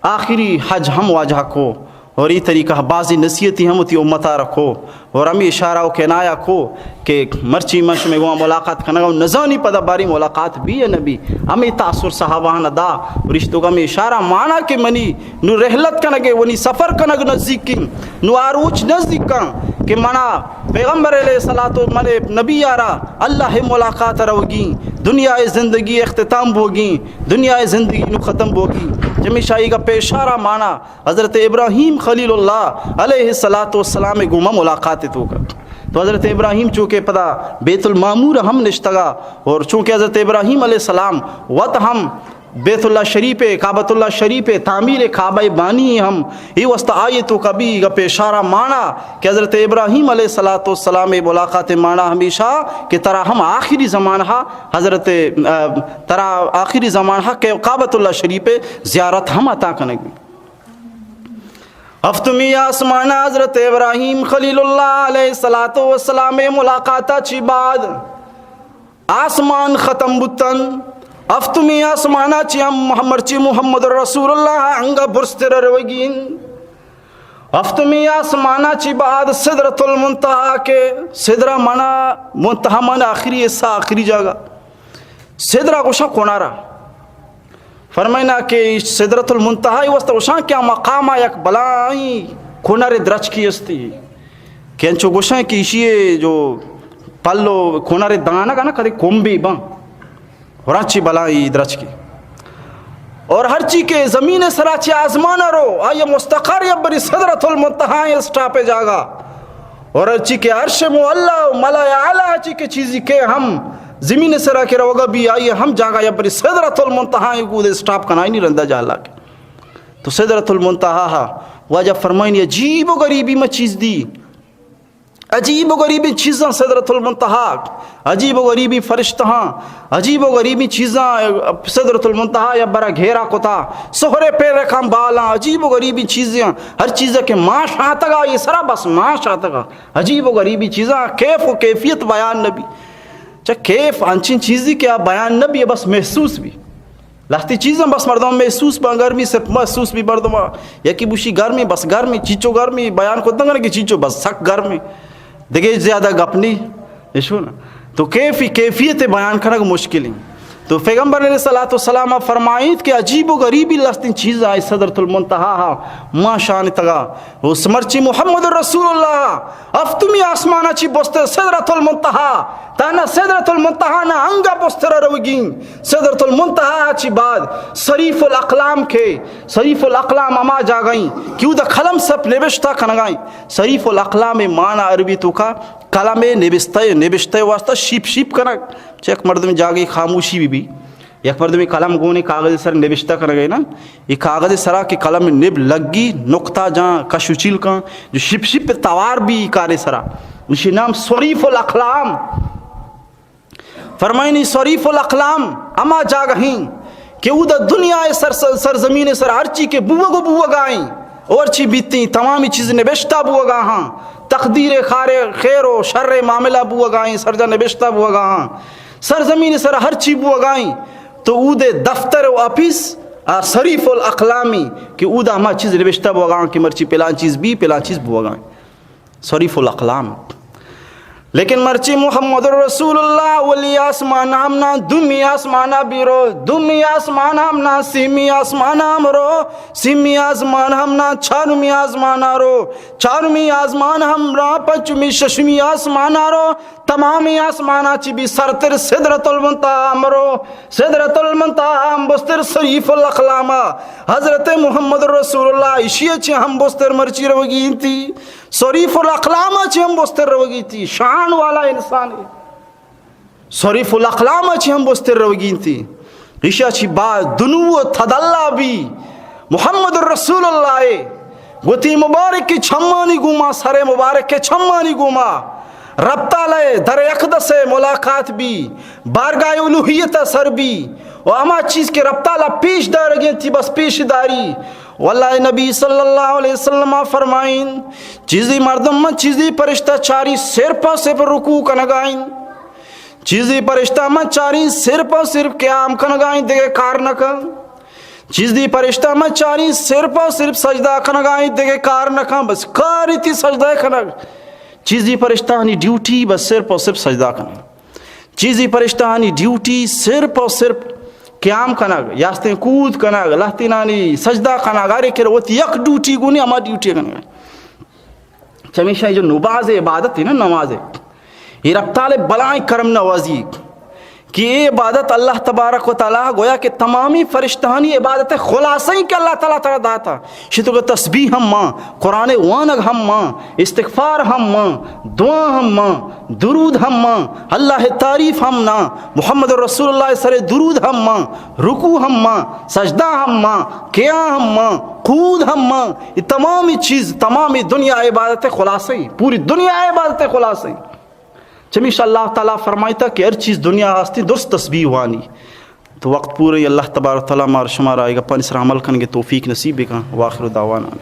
آخری حج ہم واجہ کو، اور ای طریقہ بازی نصیحتی ہم وتی امتا رکھو، اور ہمی اشارہ و کنایا کو کہ مرچی من شمے گوما ملاقات کنگا و نزانی پدا باری ملاقات بی یا نبی۔ ہمی تاثر صحابہ نہ دا، اور اشتو ہمی اشارہ مانا کہ منی نو رحلت کنگے، ونی سفر کنگ نزیکیں، نو آروچ نزیکاں کہ منا پیغمبر علیہ الصلوۃ من نبی آرا اللہ ملاقات روگی، دنیا زندگی اختتام بوگی، دنیا زندگی نو ختم بوگی۔ چمیشا ای گپ اشارہ مانا حضرت ابراہیم خلیل اللہ علیہ الصلوۃ والسلام گوما ملاقات تو کر۔ تو حضرت ابراہیم چونکہ پدا بیت المعمور ہم نشتگا، اور چونکہ حضرت ابراہیم علیہ السلام وت ہم بیت اللہ شریف، کعبۃ اللہ شریف تعمیر کعبہ بانی ہم، ای واسطہ آئی تو کبھی گپ اشارہ مانا کہ حضرت ابراہیم علیہ الصلوۃ والسلام ملاقات مانا ہمیشہ کہ ترا ہم آخری زمانہ حضرت، آ، ترا آخری زمانہ کہ کعبۃ اللہ شریف زیارت ہم عطا کنگ۔ ہفتمی آسمانہ حضرت ابراہیم خلیل اللہ علیہ الصلوۃ والسلام ملاقات چی بعد آسمان ختم بوتن۔ ہفتمی آسمانا چی ہم مرچی محمد رسول اللہ انگا برزتر روگین۔ ہفتمی آسمانا چی بعد سدرۃ المنتہا کے، سدرہ مانا منتہا مانا آخری حصہ، آخری جاگہ۔ سدرہ گوشا کنارا۔ فرمائنا کہ سدرۃ المنتہا ای واسطہ گوشاں کہ آ مقام یک بلائیں کنر درچکی استی کہ انچو گوشاں کہ ایشی جو پلو کنر دانگ نا کدے کمبی بن، اور ہرچی بلائیں درچکی، اور ہرچی کہ زمین سرا چی آزمان رو، آئی مستقر یا بری سدرۃ المنتہا اسٹاپ جاگا۔ اور ہرچی کہ عرش معلی و ملائے اعلی، ہرچی کہ چیزی کہ ہم زمین سرا کہ روگا بی، آئی ہم جاگہ یا بری سدرۃ المنتہا ایں، گودے سٹاپ کنائینی رندا جہلا کہ۔ تو سدرۃ المنتہا ہا واجہ فرمائینی، عجیب و غریبی ما چیز دی، عجیب و غریبیں چیزاں سدرۃ المنتہا، عجیب و غریبیں فرشتہاں، عجیب و غریبیں چیزاں سدرۃ المنتہا یا برا گھیرا کتا، سہرے پیرکاں بالاں، عجیب و غریبیں چیزاں، ہر چیز کہ ماں شاتگا، یہ سرا بس ماں شاتگا، عجیب و غریبیں چیزاں، کیف و کیفیت بیان نبی۔ چہ کیف انچیں چیزی کہ آ بیان نبی، بس محسوس بی۔ لہتی چیزاں بس مردم محسوس باں، گرمی صرف محسوس بی مردم۔ یکی بوشی گرمی، بس گرمی، چیچو گرمی، بیان کتن کنگ کہ چیچو بس سک گرمی۔ دگہ زیادہ گپ نی، ایشو نا۔ تو کیفی، کیفیت بیان کنگ مشکل ایں۔ تو پیغمبر علیہ الصلوۃ والسلام فرمائیت کہ عجیب و غریبی لہتیں چیز آئی سدرۃ المنتہا ہا ما شان تگا۔ و مرچی محمد رسول اللہ ہفتمی آسمانا چی بستر سدرۃ المنتہا، تانا سدرۃ المنتہا نا انگا بستر روگی۔ سدرۃ المنتہا چی بعد صریف الاقلام کہ، صریف الاقلام ہما جاگہ ایں کہ اودا قلم سپ نبشتہ کنگائیں۔ صریف الاقلام معنی عربی توکا قلم نبشتہ، نبشتہ واسطہ شیپ شیپ کنگ۔ چہ یک مردم جاگہ خاموشی بی بی، یک مردمے قلم گون ایں کاغذ سر نبشتہ کنگ ایں نا، یہ کاغذ سرا کہ قلم نب لگی، نقطہ جاں کش و چیل کن، جو شپ شپ توار بی کارے سرا، اسی نام صریف الاقلام۔ فرمائنی صریف الاقلام ہما جاگہ ایں کہ اودا دنیا سر، سر، سرزمین سر ہرچی کہ بوگ و بوگا ایں، اور چی بیتیں، تمامی چیز نبشتہ بوگا ہاں، تقدیر خارے، خیر و شر معاملہ بوگا ایں، سرجا نبشتہ بوگا ہاں۔ سرزمین سر ہر چی بوگا ایں، تو اودے دفتر و آفیس آ صریف الاقلامی کہ اودا ہما چیز نبشتہ بوگا ایں کہ مرچی پلان چیز بی، پلان چیز بوگا ایں۔ صریف الاقلام۔ لیکن مرچی محمد رسول اللہ اولی آسمان ہم نا، دومی آسمان بی رو، دومی آسمان ہم نا، سیمی آسمان ہم رو، سیمی آسمان ہم نا، چارمی آسمان رو، چارمی آسمان ہم را، پنچمی ششمی آسمان رو، تمامی آسمانا چی بی سرتر سدرۃ المنتہا ہم رو، سدرۃ المنتہا ہم بستر صریف الاقلاما۔ حضرت محمد رسول اللہ اشی چی ہم بستر مرچی روگی انتی۔ صریف الاقلام چی ہم بستر روگی تی، شان والا انسان ہے۔ صریف الاقلام چی ہم بستر روگی تی۔ ایشا چی با دنو تدلا بی محمد رسول اللہ ہے۔ گوتی مبارک چمانی گوما، سر مبارک چمانی گوما رب تعالی در اقدس ملاقات بی، بارگاہ الوہیت سر بی و ہما چیز کہ رب تعالی پیش دارگی تی بس پیش داری۔ واللہ نبی صلی اللہ علیہ وسلم فرمائیں، چیزی مردم من چیزی پرشتہ چاری صرف و صرف رکوع کنگائیں، چیزی پرشتہ من چاری صرف و صرف قیام کنگائیں، دگہ کار نہ کن۔ چیزی پرشتہ من چاری صرف و صرف سجدہ کنگائیں، دگہ کار نہ کن، بس کاری تی سجدہ کنگ۔ چیزی پرشتہانی ڈیوٹی بس صرف و صرف سجدہ کنگ۔ چیزی پرشتہانی ڈیوٹی صرف و صرف قیام کنگ، یاستیں کود کنگ، لہتینانی سجدہ کنگ، ہر ایک وتی یک ڈیوٹی گونی ہما ڈیوٹی کنگ۔ چمیشا جو نماز عبادت ہے نا، نماز ہے، یہ رب تعالی بلائیں کرم نوازی کہ یہ عبادت اللہ تبارک و تعالی گویا کہ تمامی فرشتہانی عبادت خلاصہ ہی کہ اللہ تعالی ترا داتا۔ شتو کہ تسبیح ہم ماں، قرآن وانگ ہم ماں، استغفار ہم ماں، دعا ہم ماں، درود ہم ماں، اللہ تعریف ہم نا، محمد رسول اللہ سر درود ہم ماں، رکوع ہم ماں، سجدہ ہم ماں، قیام ہم ماں، قود ہم ماں، یہ تمامی چیز، تمامی دنیا عبادت خلاصہ ہی، پوری دنیا عبادت خلاصہ ہی۔ چمیش اللہ تعالی فرمائیتا کہ ہر چیز دنیا ہستی درست تسبیح وانی۔ تو وقت پورے، اللہ تبارک و تعالی مار شمارا اے گپانی سرا عمل کنگے توفیق نصیب بکن۔ واخر دعوانا